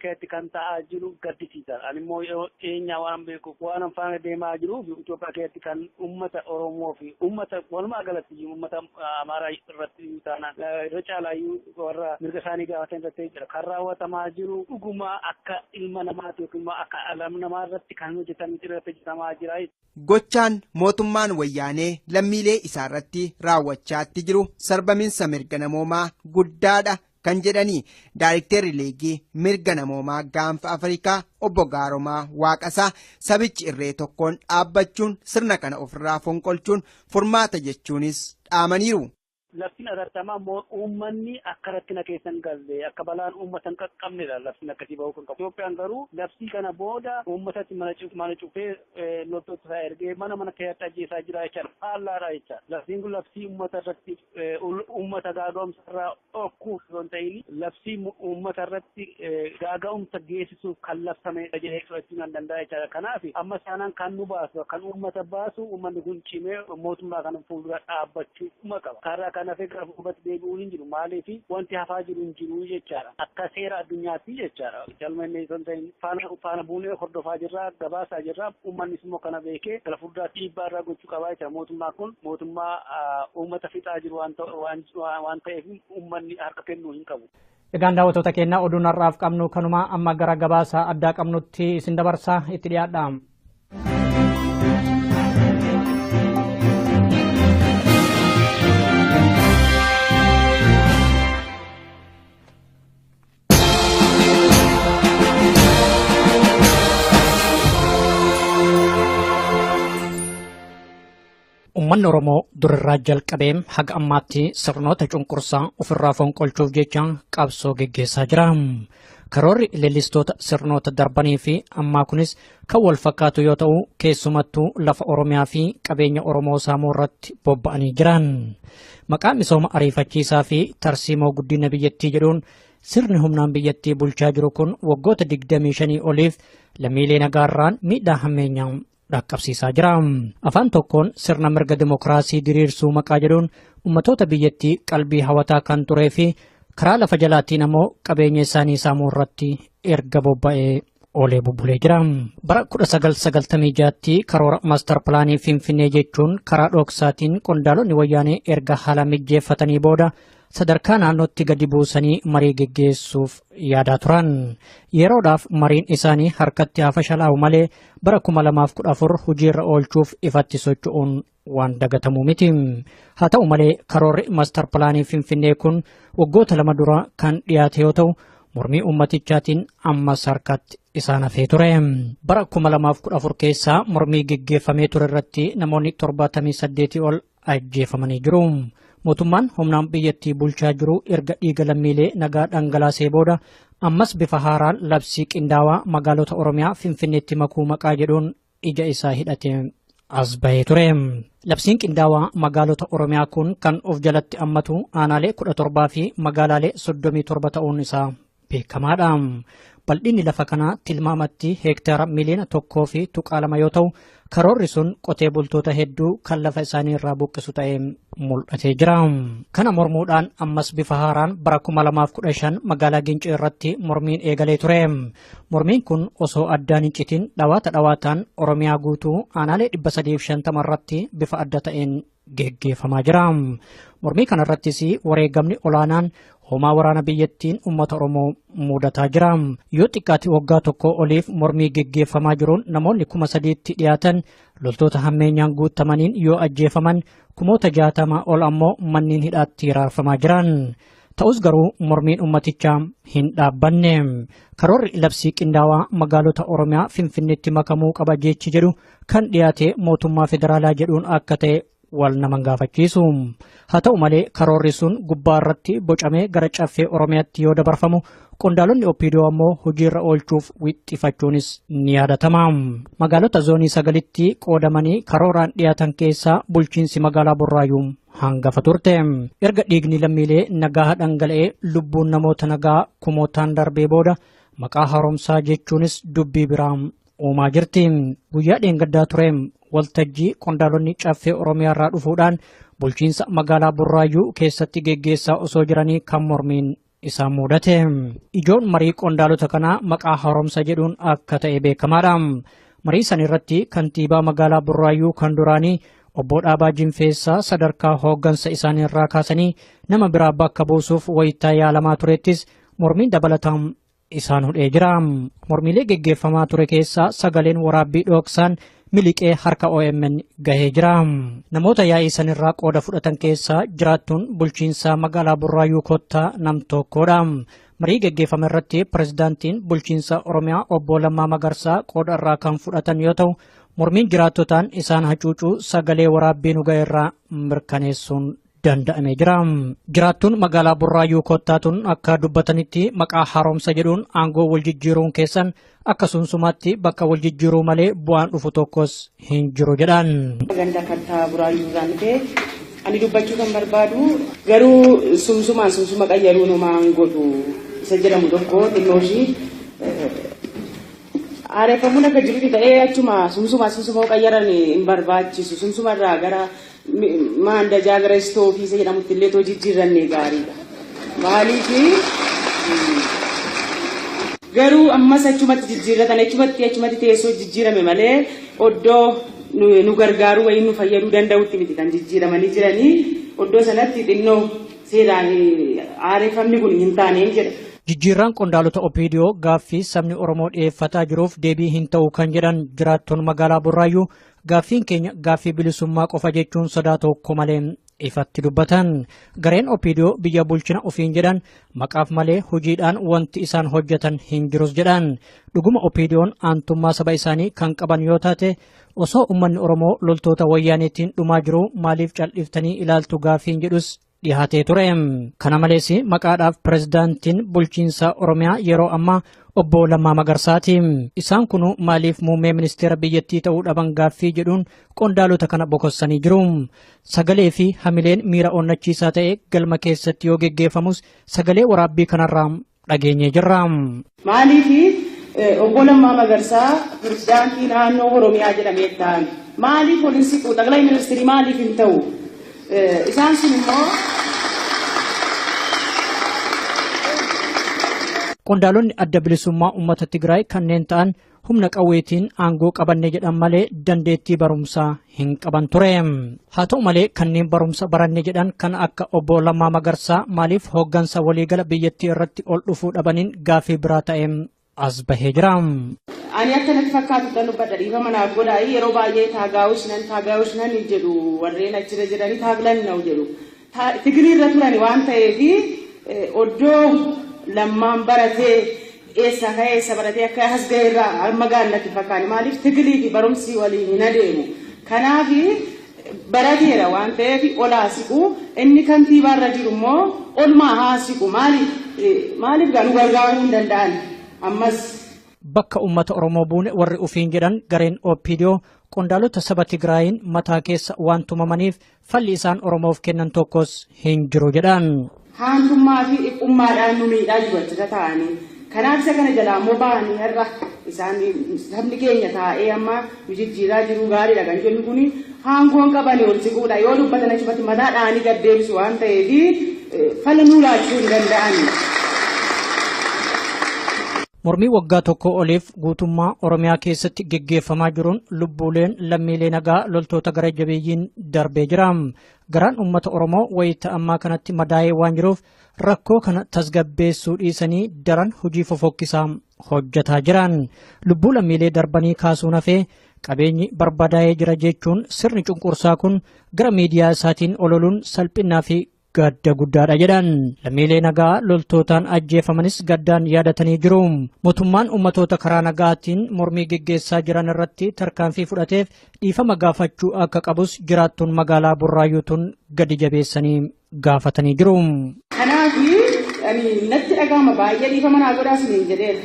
Keessatti kan ta'aa jiru gaddisiisaadha. Ani immoo dhiyeenya waan beekuuf waan faana deemaa jiruuf Itoophiyaa keessatti kan uummata Oromoo fi uummata walumaa galatti uummata Amaaraa irratti taanaan irra caalaayyuu warra mirga isaanii gaafatan irratti jira. Kan raawwatamaa jiru dhuguma akka ilma namaati yookiin immoo akka dhala namaa irratti kan hojjetan irratti hojjetamaa jira. Gochaan mootummaan wayyaanee lammiilee isaarratti raawwachaatti jiru sarbaminsa mirga namoomaa guddaadha. Kan jedhanii Daayirikteerri Liigii mirga namoomaa gaanfa Afrikaa obbo Gaaromaa Waaqasaa sabichi irree tokkoon dhaabbachuun sirna kana ofirraa fonqolchuun furmaata jechuunis dhaamaniiru. Labsiin atattamaa uummanni akka rakkina keessa hin galle akka balaan uummata hin qaqqabnedha labsiin akkasii bahuu kan qabu. Itoophiyaan garuu labsii kana booda uummatatti mana cufee loltoota isaa ergee mana keessatti ajjeesaa jira jechaadha. Faallaadha jechaadha. Labsiin kun labsii uummata irratti uummata gaaga'umsa irraa dhorkuuf osoo hin ta'in labsii uummata irratti gaaga'umsa geessisuuf kan labsamedha jedhee fudhachuu nan danda'a jechaadha. Kanaaf amma saanaan kan nu baasu kan uummata baasu uummanni kun cimee mootummaa kana fuuldura dhaabbachuu qaba. Karaa kana gara fuulduratti deebi'uun hin jiru. Maaliif wanti hafaa jiru hin jiru jechaadha. Akka seera addunyaatti jechaadha. Calma inni osoo hin ta'in faana buunee hordofaa jirra, gabaasaa jirra. Uummannis immoo kana beekee gara fuulduraatti dhiibbaa irraa gochuu qabaa jechaadha. Mootummaan kun mootummaa uummata fixaa jiru waan ta'eef uummanni harka kennuu hin qabu. Egaan daawwattoota keenya oduun har'aaf qabnu kanuma amma gara gabaasa addaa qabnutti isin dabarsa itti dhiyaadha. Uummanni Oromoo durirraa jalqabee haga ammaatti sirnoota cunqursaa ofirraa fonqolchuuf jecha qabsoo geggeessaa jira. Karoorri leellistoota sirnoota darbanii fi ammaa kunis kan wal fakkaatu yoo ta'u, keessumattuu lafa Oromiyaa fi qabeenya Oromoo saamuu irratti bobba'anii jiran. Maqaa misooma ariifachiisaa fi tarsiimoo guddina biyyattii jedhuun sirni humnaan biyyattii bulchaa jiru kun waggoota 25 oliif lammiilee nagaarraan miidhaa hammeenyaa dhaqqabsiisaa jira. Afaan tokkoon sirna mirga dimokiraasii diriirsuu maqaa jedhuun ummatoota biyyattii qalbii hawataa kan turee fi karaa lafa jalaatiin ammoo qabeenya isaanii saamuu irratti erga bobba'ee oolee bubbulee jira. Bara 1996tti karoora maastar pilaanii Finfinnee jechuun karaa dhoksaatiin qondaalonni wayyaanee erga haala mijjeeffatanii booda sadarkaa naannootti gadi buusanii marii geggeessuuf yaadaa turan. Yeroodhaaf mariin isaanii harkatti haa fashalaa'u malee bara 2014 hojiirra oolchuuf ifatti socho'uun waan dagatamuu miti. Haa ta'u malee karoorri maastar pilaanii Finfinnee kun waggoota 2 dura kan dhiyaate yoo ta'u, mormii uummatichaatiin ammas harkatti isaan hafee ture. Bara 2014 keessaa mormii geggeeffamee ture irratti namoonni 78 ol ajjeefamanii jiru. Mootummaan humnaan biyyattii bulchaa jiru erga dhiiga lammiilee nagaa dhangalaasee booda ammas bifa haaraan labsii qindaawaa magaalota Oromiyaa Finfinneetti makuu maqaa jedhuun ija isaa hidhatee as bahee ture. Labsiin qindaawaa magaalota Oromiyaa kun kan of jalatti hammatu aanaalee 17 fi magaalaalee 37 ta'uun isaa beekamaadha. Bal'inni lafa kanaa tilmaamatti heektaara miliyoona 1.2 yoo ta'u, karoorri sun qotee bultoota hedduu kan lafa isaanii irraa buqqisu ta'ee mul'atee jira. Kana mormuudhaan ammas bifa haaraan bara 2015 magaalaa Gincii irratti mormiin eegalee ture. Mormiin kun osoo addaan hin citin dhawaata dhawaataan Oromiyaa guutuu aanaalee 350 irratti bifa adda ta'een geggeeffamaa jira. Mormii kanarrattis wareegamni olaanaan homaa waraana biyyattiin uummata Oromoo mudataa jira. Yoo xiqqaate waggaa tokko oliif mormii geggeeffamaa jiruun namoonni 3,000tti dhiyaatan loltoota hammeenyaan guutamaniin yoo ajjeefaman, 60,000 ol ammoo manneen hidhaatti hiraarfamaa jiran. Ta'us garuu mormiin uummatichaa hin dhaabbanne. Karoorri labsii qindaawaa magaalota Oromiyaa Finfinneetti makamuu qaba jechi jedhu kan dhiyaate mootummaa federaalaa jedhuun akka ta'e wal nama gaafachiisu. Haa ta'u malee karoorri sun gubbaa irratti bocamee gara caffee Oromiyaatti yoo dabarfamu, qondaalonni OPDO ammoo hojiirra oolchuuf wixxifachuunis ni yaadatama. Magaalota zoonii 9tti qoodamanii karooraan dhiyaatan keessaa bulchiinsi magaalaa Burraayyuu hangafa turte. Erga dhiigni lammiilee nagaa dhangala'ee lubbuun namoota nagaa kumootaan darbee booda maqaa haaromsaa jechuunis dubbii biraa uumaa jirti. Guyyaa dheengaddaa ture waltajjii qondaalonni caffee Oromiyaa irraa dhufuudhaan bulchiinsa magaalaa Burraayyuu keessatti geggeessaa osoo jiranii kan mormiin isaan mudate. Ijoon marii qondaalota kanaa maqaa haaromsa jedhuun akka ta'e beekamaadha. Marii san irratti kantiibaa magaalaa Burraayyuu kan duraanii obbo Dhaabaa Jinfeessaa sadarkaa hooggansa isaanii irraa kaasanii nama biraa bakka buusuuf wayitaa yaalamaa turettis mormiin dabalataan isaan hudhee jira. Mormiilee geggeeffamaa ture keessaa sagaleen waraabbii dhoksaan miliqee harka OMN gahee jira. Namoota yaa'ii sanirraa qooda fudhatan keessaa jiraattuun bulchiinsa magaalaa Burraayyuu Kottaa nam tokkodha. Marii geggeeffame irratti pirezidaantiin bulchiinsa Oromiyaa obbo Lammaa Magarsaa qooda irraa kan fudhatan yoo ta'u, mormiin jiraattotaan isaan hacuucuu sagalee waraabbii nu gahe irraa mirkaneessuun danda'amee jira. Jiraattuun magaalaa Burraayyuu Kottaatuun akka dubbatanitti maqaa haaromsa jedhuun aangoo wal jijjiiruun keessan akka sunsumaatti bakka wal jijjiiruu malee bu'aan dhufu tokkos hin jiru jedhan. Ganda Kattaa Burraayyuu irraan dhufee ani dubbachuu kan barbaadu garuu sumsumaan sumsuma qayyaruun homaa godhu isa jedhamu tokko xinnoo ishii aareeffamuun akka jirutti ta'ee achuma sumsuma sumsuma qayyaran hin barbaachisu. Sumsuma irraa gara maandajaa gara istoofii isa jedhamutti illee too jijjiirranne gaariidha. Maaliif garuu ammas achumatti jijjiirratan achumatti teessoo jijjiirame malee oddoo nu gargaaruu wayii nu fayyaduu danda'utti miti kan jijjiiramanii jiranii oddoo sanatti xinnoo seeraan aareeffamni kun hin taaneen jedha. Jijjiirraan qondaalota OPDO gaaffii sabni Oromoo dhiyeeffataa jiruuf deebii hin ta'u kan jedhan jiraattoon magaalaa Burraayyuu gaaffiin keenya gaaffii bilisummaa qofa jechuun sodaa tokko malee ifatti dubbatan. Gareen OPDO biyya bulchina ofiin jedhan maqaaf malee hojiidhaan wanti isaan hojjetan hin jirus jedhan. Dhuguma OPDO'n aantummaa saba isaanii kan qaban yoo taate osoo uummanni Oromoo loltoota wayyaaneetiin dhumaa jiru maaliif cal'iftanii ilaaltu gaaffiin jedhus dhiyaatee ture. Kana malees maqaadhaaf pirezidaantiin bulchiinsa Oromiyaa yeroo ammaa obbo Lammaa Magarsaati. Isaan kun maaliif muummee ministeera biyyattii ta'uu dhaban gaaffii jedhuun qondaalota kana bokossanii jiru. Sagalee fi hamileen miira onnachiisaa ta'e galma keessatti yoo geggeeffamus sagalee waraabbii kanarraa dhageenyee jirra. Maaliif obbo Lammaa Magarsaa pirezidaantii naannoo Oromiyaa jedhamee ta'an? Maaliif waliin siqu? Xaqilaa ministeerii maaliif hin ta'u? Isaan sun immoo Qondaalonni adda bilisummaa uummata Tigraay kanneen ta'an humna qawweetiin aangoo qabanne jedhan malee dandeettii barumsaa hin qaban ture. Haa ta'u malee kanneen barumsa baranne jedhan kan akka obbo Lammaa Magarsaa maaliif hooggansa waliigala biyyattii irratti ol dhufuu dhabaniin gaaffii biraa ta'e as bahee jira. Ani akka natti fakkaatu tan dubbadha dhiifama naaf godhaa yeroo baay'ee taagaa'us nan jedhu warreen achirra jiranii taaglan na'u jedhu. Tigiriirra turani waan ta'eef oddoo Lammaan baratee eessa ka'ee eessa baratee akka as ga'e irraa amma gaannatti fakkaani maaliif tigilii fi barumsi waliin hin adeemu. Kanaaf barateera waan ta'eef olaa siqu inni kantiibaarra jiru immoo olmaa haa siqu maaliif nu gargaaruu hin danda'an ammas. Bakka uummata Oromoo buune warri ufiin jedhan gareen OPDO qondaalota saba Tigraayin mataa keessa waan tumamaniif falli isaan Oromoof kennan tokkos hin jiru jedhan. Haantummaa fi dhiphummaadhaan nu miidhaa jiru achirra taa'anii. Kanaaf isa kana jalaa immoo ba'anii har'a isaan sabni keenya taa'ee amma nu jijjiiraa jiru gaariidha kan jennu kuni haangoon qabanii ol siquudha. Yoo dubbatan achumatti mataa dha'anii gad deebisu waan ta'eef fala nuu laachuu hin danda'ani. Mormii waggaa tokko oliif guutummaa Oromiyaa keessatti geggeeffamaa jiruun lubbuuleen lammiilee nagaa loltoota gara jabeeyyiin darbee jira. Garaan uummata Oromoo wayita ammaa kanatti madaa'ee waan jiruuf rakkoo kana tasgabbeessuu dhiisanii daran hojii fofokkisaa hojjetaa jiran. Lubbuu lammiilee darbanii kaasuun hafee qabeenyi barbadaa'ee jira jechuun sirni cunqursaa kun gara miidiyaa isaatiin ololuun salphinnaa fi gadda guddaadha jedhan. Lammiilee nagaa loltootaan ajjeefamanis gaddaan yaadatanii jiru. Mootummaan uummatoota karaa nagaatiin mormii geggeessaa jiran irratti tarkaanfii fudhateef dhiifama gaafachuu akka qabus jiraattuun magaalaa Burraayyuutuun gadi jabeessanii gaafatanii jiru. Kanaaf natti dhagahama baay'ee dhiifama naa godhaa siniin jedheera.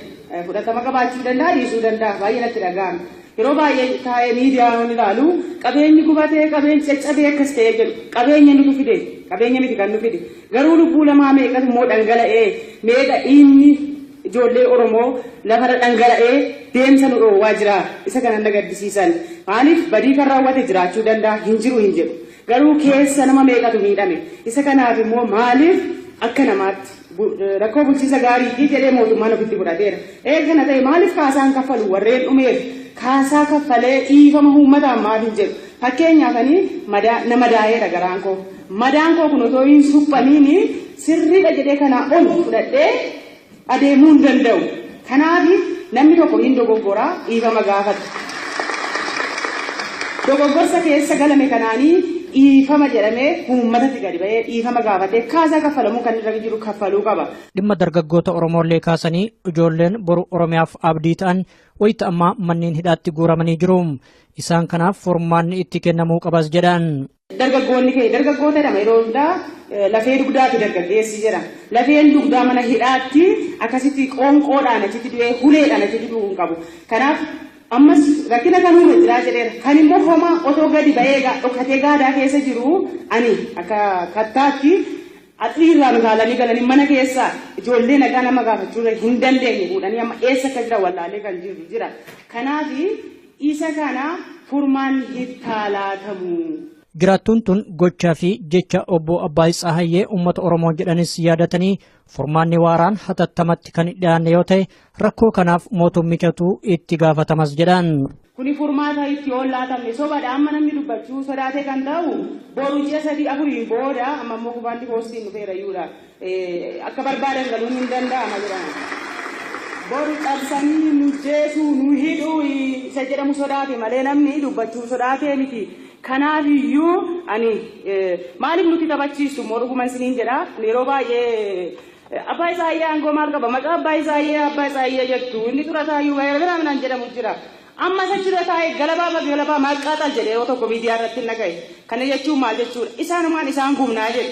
Fudhatama qabaachuu danda'a dhiisuu danda'a baay'ee natti dhagahama. Yeroo baay'ee taa'ee miidiyaa ilaalu qabeenyi gubatee qabeenyi caccabee akkas ta'ee jedhu qabeenya nutu fide qabeenya miti kan nu fide garuu lubbuu lamaa meeqatu immoo dhangala'ee meeqa dhiigni ijoollee Oromoo lafarra dhangala'ee deemsa nu dhoowwaa jira isa kana na gaddisiisan maaliif badii kan raawwate jiraachuu danda'a hin jiru hin jedhu garuu keessa nama meeqatu miidhame isa kanaaf immoo maaliif akka namaatti rakkoo bulchiinsa gaariitii jedhee mootummaan ofitti fudhateera eega kana ta'e maaliif kaasaan kaffalu warreen dhumeef kaasaa kaffalee dhiifama uummataan maaf hin jedhu fakkeenyaaf ani nama daa'eera garaan koo madaan koo kun otoo hin suphamiin sirriidha jedhee kanaa ol fudhadhee adeemuu hin danda'u. Kanaaf namni tokko hin dogoggoraa dhiifama gaafata. Dogoggorsa keessa galame kanaanii dhiifama jedhamee uummatatti gadi ba'ee dhiifama gaafatee kaasaa kaffalamuu kan irra jiru kaffaluu qaba. Dhimma dargaggoota Oromoolee kaasanii ijoolleen boru Oromiyaaf abdii ta'an wayita ammaa manneen hidhaatti guuramanii jiru. Isaan kanaaf furmaanni itti kennamuu qabas jedhan. Dargaggoonni kee dargaggoota jedhama yeroo hundaa lafee dugdaati dargaggeessi jedha. Lafeen dugdaa mana hidhaatti akkasitti qoonqoodhaan achitti du'ee huleedhaan achitti du'uu hin qabu. Kanaaf ammas rakkina kan uume jiraa jedheera. Kan immoo homaa otoo gadi ba'ee dhokatee gaadaa keessa jiru ani akka kattaatti axiirraan utaalanii galanii mana keessa ijoollee nagaa nama gaafachuu hin dandeenye fuudhanii amma eessa akka jira wallaalee kan jiru jira. Kanaaf isa kana furmaanni itti laatamu. Jiraattuun tun gochaa fi jecha obbo Abbaay Tsahayyee uummata Oromoo jedhanis yaadatanii furmaanni waaraan hatattamatti kan dhiyaanne yoo ta'e rakkoo kanaaf mootummichatu itti gaafatamas jedhan. Kuni furmaata itti yoo laatamne sobaadha amma namni dubbachuu sodaatee kan ta'u boru ji'a 3-4 booda amma immoo kubaanti poostiin dhufeera iyyuudha. Akka barbaadan galuun hin danda'ama jedhama. Boru cabsanii nu jeesuu nu hidhuu isa jedhamu sodaate malee namni dubbachuu sodaatee miti. Kanaaf iyyuu ani maaliif nuti taphachiistu immoo dhuguman isiniin jedha yeroo baay'ee abbaa Isaayyee aangoo maal qaba maqaa abbaa Isaayyee jettu inni xurataayyuu garaa minaan jedhamu jira. Amma isa jira taa'ee galabaa maqqaaxal jedhee yeroo tokko miidiyaa irratti hin dhagaye. Kana jechuun maal jechuudha? Isaanumaan isaan gumnaa jedhu.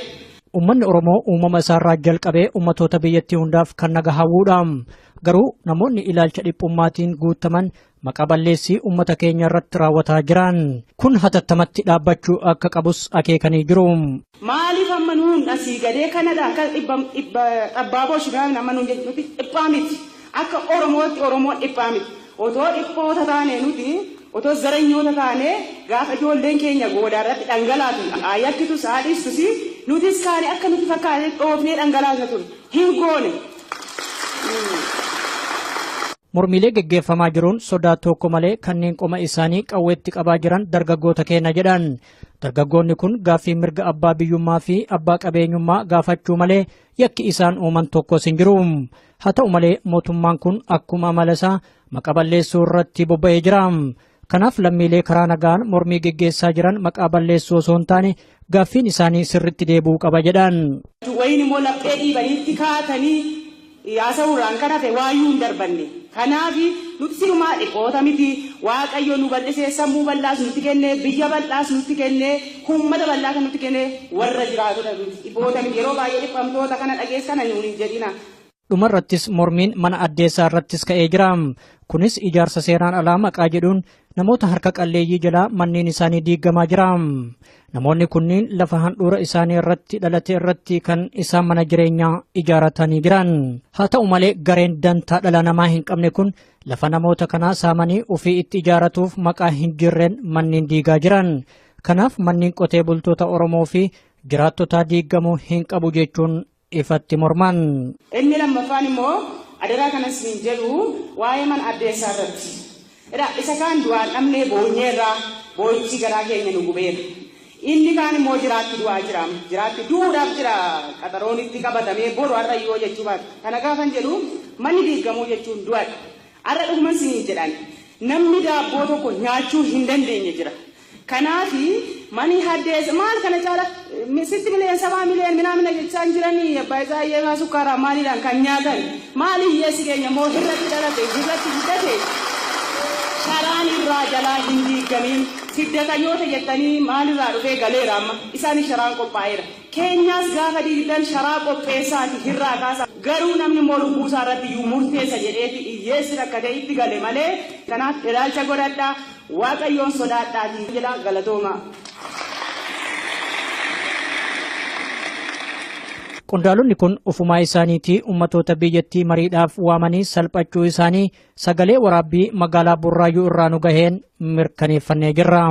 Uummanni Oromoo uumama isaarraa jalqabee uummatoota biyyattii hundaaf kan naga hawwuudha. Garuu namoonni ilaalcha dhiphummaatiin guutaman maqaa balleessii uummata keenya irratti raawwataa jiran. Kun hatattamatti dhaabbachuu akka qabus akeekanii jiru. Maaliif amma nuun asii gadee kanadha akka xabbaaboo shibaan amma nuun jedhu nuti dhiphaa miti. Akka Oromootti Oromoon dhiphaa miti. Otoo dhiphoota taane nuti otoo zaranyoota taane gaafa ijoolleen keenya goodaa irratti dhangalaatu ayyakkitus haadhistus nutis kaane akka nuti fakkaate dhoofnee dhangalaasna ture hin goone. Mormiilee geggeeffamaa jiruun sodaa tokko malee kanneen qoma isaanii qawweetti qabaa jiran dargaggoota keenya jedhan. Dargaggoonni kun gaaffii mirga abbaa biyyummaa fi abbaa qabeenyummaa gaafachuu malee yakki isaan uuman tokkos hin jiru. Haa ta'u malee mootummaan kun akkuma amala isaa maqaa balleessuu irratti bobba'ee jira. Kanaaf lammiilee karaa nagaan mormii geggeessaa jiran maqaa balleessuu osoo hin taane gaaffiin isaanii sirriitti deebi'uu qaba jedhan. Wayin immoo laphee dhiibaniitti kaatanii haasa'uurraan kan hafe waayyuu hin darbanne. Kanaaf nuti sirumaa dhiqoota miti. Waaqayyo nu bal'isee sammuu bal'aas nutti kenne, biyya bal'aas nutti kenne, uummata bal'aa kan nutti kenne warra jiraatudha nuti. Dhiqoota miti yeroo baay'ee dhiphamtoota kana dhageessana nuun hin jedhina. Dhumarrattis mormiin mana addeessaa irrattis ka'ee jira. Kunis ijaarsa seeraan alaa maqaa jedhuun namoota harka qalleeyyii jalaa manneen isaanii diigamaa jira. Namoonni kunniin lafa handhuura isaanii irratti dhalate irratti kan isaan mana jireenyaa ijaaratanii jiran. Haa ta'u malee gareen dantaa dhala namaa hin qabne kun lafa namoota kanaa saamanii ofii itti ijaaratuuf maqaa hin jirreen manneen diigaa jiran. Kanaaf manneen qotee bultoota Oromoo fi jiraattota diigamuu hin qabu jechuun ifatti morman. Inni lammaffaan immoo adaraa kanas hin jedhu waa'ee mana addeessaa irratti. Isa kaan du'aan dhabnee boonyeerraa boo'ichi garaa keenya nu gubeera. Inni kaan immoo jiraatti du'aa jira. Jiraatti du'uudhaaf jira qaxaroon itti qabatamee boru har'a yoo jechuu baate. Kana gaafan jedhu manni diigamuu jechuun du'adha. Har'a dhuguman siniin jedhan namni daabboo tokko nyaachuu hin dandeenye jira. Kanaafi mani haddeessa maal kana caala sitti miliyoon 7 miliyoon minaamina jechaa hin jiranii abbaa isaa hiyyeemaa sukkaaraa maaliidhaan kan nyaatan maali hiyyeessi keenya immoo hirratti dhalate hirratti guddate sharaan irraa jalaa hin diigamiin siddatanyoota jettanii maalirraa dhufee galeera amma isaanis sharaan qophaa'eera. Keenyaas gaafa diigdan sharaa qopheessaati hirraa kaasa garuu namni immoo lubbuu isaa irratti iyyuu murteessa jedheeti hiyyeessi rakkatee itti gale malee kanaaf ilaalcha godhadhaa. Waaqayyoon sodaadhaatii jedha galatooma. Qondaalonni kun ofumaa isaaniitii uummatoota biyyattii mariidhaaf waamanii salphachuu isaanii sagalee waraabbii magaalaa Burraayyuu irraa nu gaheen mirkaneeffannee jirra.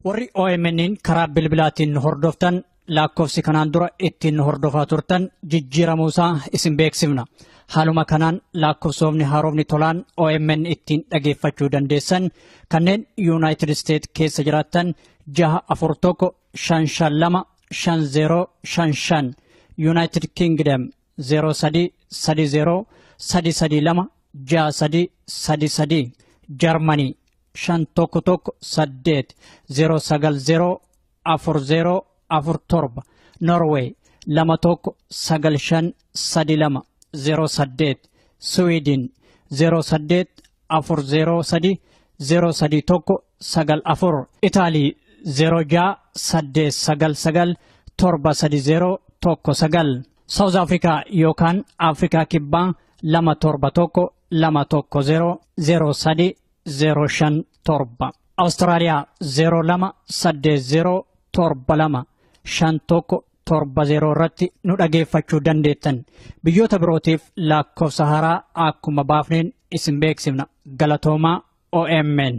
Warri OMN karaa bilbilaatiin hordoftan lakkoofsi kanaan dura ittiin hordofaa turtan jijjiiramuusaa isin beeksifna. Haaluma kanaan lakkoofsoomni haaromni tolaan OMN ittiin dhageeffachuu dandeessan kanneen United States keessa jiraattan 641 552 5055 United Kingdom 03 30 332 63 33 Germany 511 8 090 40 47 Norway 21 95 32 08 Sweden 08 403 031 94 Italy 06 899 730 19 South Africa yookaan Afrikaa Kibbaa 271 210 03 057 Australia 02 80 72 51 70 irratti nu dhageeffachuu dandeettan. Biyyoota birootiif lakkoofsa haaraa akkuma baafneen isin beeksifna. Galatoomaa OMN.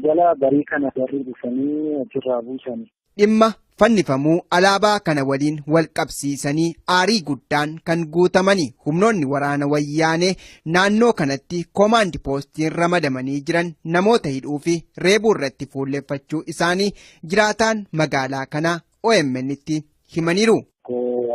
Galgala barii kana jarri dhufanii achirraa buusani. Dhimma fannifamuu alaabaa kana waliin wal qabsiisanii aarii guddaan kan guutamanii humnoonni waraana wayyaanee naannoo kanatti koomaandi poostiin ramadamanii jiran namoota hidhuu fi reebuu irratti fuulleffachuu isaanii jiraataan magaalaa kanaa OMN'tti himaniiru.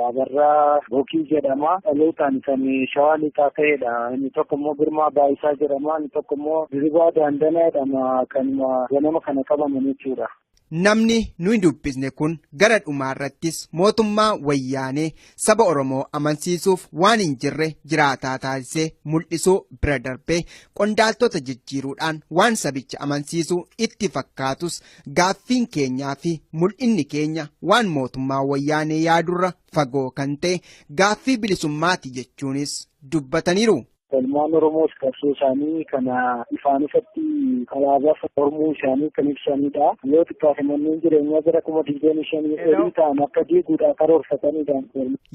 Abarraa Bookii jedhama. Dhalootaan kan Shawaa Lixaa ta'edha. Inni tokko immoo Girmaa Baayisaa jedhama. Inni tokko immoo Diribaa Daandanaa jedhama. Kanuma ganama kana qabaman jechuudha. Namni nuyi dubbisne kun gara dhumaarrattis mootummaa wayyaanee saba Oromoo amansiisuuf waan hin jirre jiraataa taasisee mul'isuu bira darbee qondaaltota jijjiiruudhaan waan sabicha amansiisuu itti fakkaatus gaaffiin keenyaa fi mul'inni keenya waan mootummaa wayyaanee yaadurra fagoo kan ta'e gaaffii bilisummaati jechuunis dubbataniiru. Ilmaan Oromoos qabsoo isaanii kana ifaan ifatti alaabaa mormuu isaanii kan ibsanidha. Yoo xiqqaate manneen jireenyaa gara 25,000 olii ta'an akka diiguudhaan karoorfatanidha.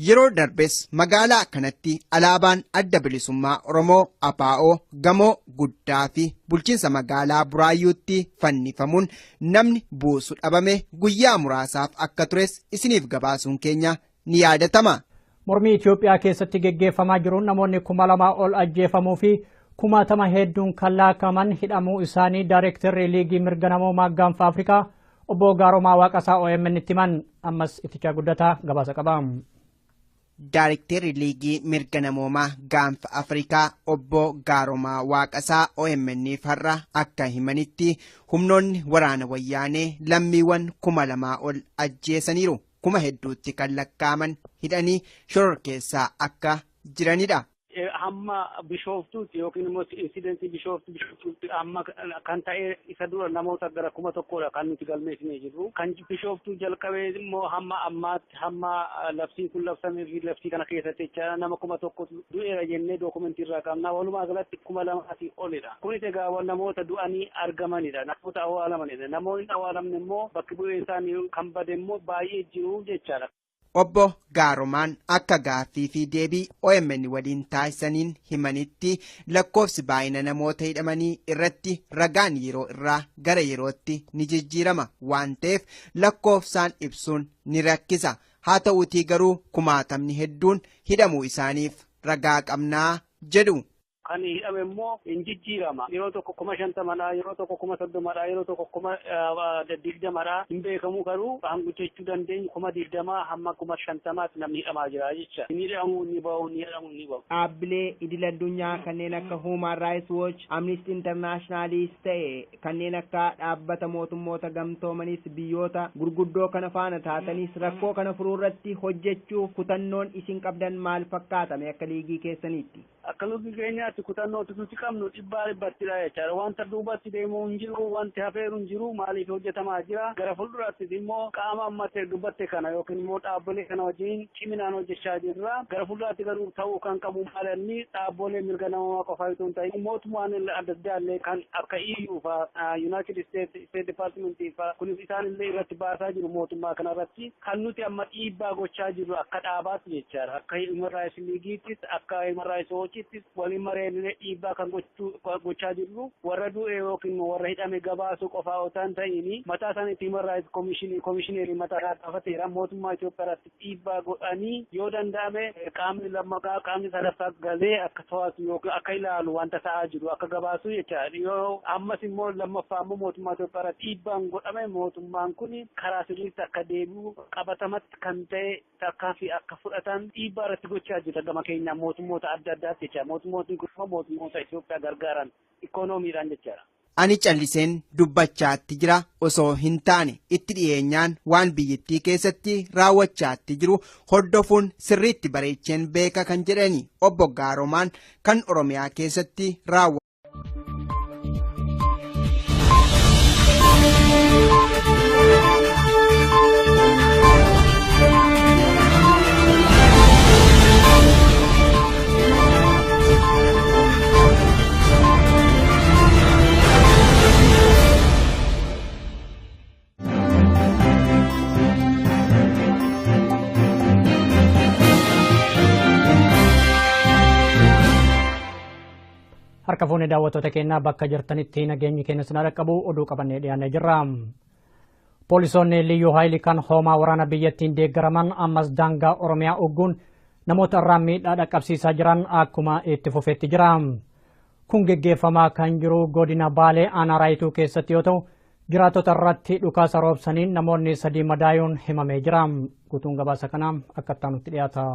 Yeroo darbes magaalaa kanatti alaabaan adda bilisummaa Oromoo ABO gamoo guddaa fi bulchiinsa magaalaa Buraayyuutti fannifamuun namni buusu dhabame guyyaa muraasaaf akka tures isiniif gabaasuun keenya ni yaadatama. Mormii Itoophiyaa keessatti geggeeffamaa jiruun namoonni 2,000 ol ajjeefamuu fi kumaatama hedduun kan laakaman hidhamuu isaanii Daayirektarri Liigii Mirga Namoomaa Gaanfa Afrikaa obbo Gaaromaa Waaqasaa OMN itti himan. Ammas Ittichaa Guddataa gabaasa qaba. Daayirektarri Liigii Mirga Namoomaa Gaanfa Afrikaa obbo Gaaromaa Waaqasaa OMN har'a akka himanitti humnoonni waraana wayyaanee lammiiwwan 2,000 ol ajjeesaniiru. Kuma hedduutti kan lakkaaman hidhanii shororkeessaa akka jiranidha. Hamma Bishooftuutti yookiin immoo insidentii Bishooftuutti amma kan ta'e isa dura namoota gara 1,000 kan nuti galmeessinee jirru. Kan Bishooftuu jalqabee immoo hamma ammaatti hamma labsiin kun labsamee fi labsii kana keessatti jecha nama 1,000 du'eera jennee dookumentii irraa qabna. Walumaa galatti 2,000 olidha. Kunis egaa namoota du'anii argamanidha. Namoota awwaalamanidha. Namoonni awwaalamne immoo bakki bu'ee isaanii kan bade immoo baay'ee jiru jechaadha. Obbo Gaaromaan akka gaaffii fi deebii OMN waliin taasisaniin himanitti lakkoofsi baay'ina namoota hidhamanii irratti ragaan yeroo irraa gara yerootti ni jijjiirama waan ta'eef lakkoofsaan ibsuun ni rakkisa. Haa ta'uutii garuu kumaatamni hedduun hidhamuu isaaniif ragaa qabnaa jedhu. Kan hidhame immoo hin jijjiirama. Yeroo tokko 50,000, yeroo tokko 30,000, yeroo tokko 20,000 hin beekamu garuu hanga jechuu dandeenyu 20,000 hamma 50,000 namni hidhamaa jira jecha. Inni hidhamu ni bahu, inni hidhamu ni bahu. Dhaabbilee idil addunyaa kanneen akka Human Rights Watch, Amnesty Internationalis ta'e kanneen akka dhaabbata mootummoota gamtoomanis biyyoota gurguddoo kana faana taatanis rakkoo kana furuu irratti hojjechuuf kutannoon isin qabdan maal fakkaatame akka liigii keessaniitti? Akka liigii keenyaatti kutannootu nuti qabnu 100%dha jechaadha. Wanta duubatti deemuu hin jiru, wanti hafeeru hin jiru, maaliif hojjetamaa jira. Gara fuulduraattis immoo qaama ammatee dubbatte kana yookiin immoo dhaabbilee kana wajjin ciminaan hojjechaa jirra. Gara fuulduraatti garuu ta'uu kan qabu maalanni dhaabbilee mirga namoomaa qofa itoo hin ta'in mootummaan adda addaa illee kan akka EU fa'aa United States State Department fa'aa kunis isaan illee irratti baasaa jiru mootummaa kanarratti kan nuti amma dhiibbaa gochaa jirru akka dhaabaatti jechaadha. Akka Human Rights League'ittis akka Human Rights Watch'ittis waliin mareenillee dhiibbaa kan gochaa jirru warra du'e yookiin warra hidhame gabaasuu qofaa otoo hin ta'in mataa isaaniitti Human Rights Commissioner mataa isaa gaafateera mootummaa Itoophiyaa irratti dhiibbaa godhanii yoo danda'ame qaamni lammaffaa qaamni sadaffaa galee akka to'atu yookiin akka ilaalu wanta ta'aa jiru akka gabaasu jechaadha. Yoo ammas immoo lammaffaa immoo mootummaa Itoophiyaa irratti dhiibbaan godhame mootummaan kun karaa sirriitti akka deebi'u qabatamatti kan ta'e tarkaanfii akka fudhatan dhiibbaa irratti gochaa jira gama keenyaa mootummoota adda addaatti jechaadha. Mootummootni kun immoo mootummoota Itoophiyaa gargaaran ikoonomiidhaan jechaadha. Ani calliseen dubbachaatti jira osoo hin taane itti dhiyeenyaan waan biyyattii keessatti raawwachaatti jiru hordofuun sirriitti bareecheen beeka kan jedhani obbo Gaaromaan kan Oromiyaa keessatti raawwa. Harka fuunee daawwattoota keenyaa bakka jirtanitti nageenyi keenya sin dhaqqabu oduu qabannee dhiyaannee jirra. Poolisoonni Liyyuu Haayilii kan hoomaa waraana biyyattiin deeggaraman ammas daangaa Oromiyaa ugguun namoota irraa miidhaa dhaqqabsiisaa jiran akkuma itti fufeetti jira. Kun geggeeffamaa kan jiru godina Baalee aanaa Raayituu keessatti yoo ta'u, jiraattota irratti dhukaasa roobsaniin namoonni sadii madaayuun himamee jira. Guutuun gabaasa kanaa akka itti dhiyaata.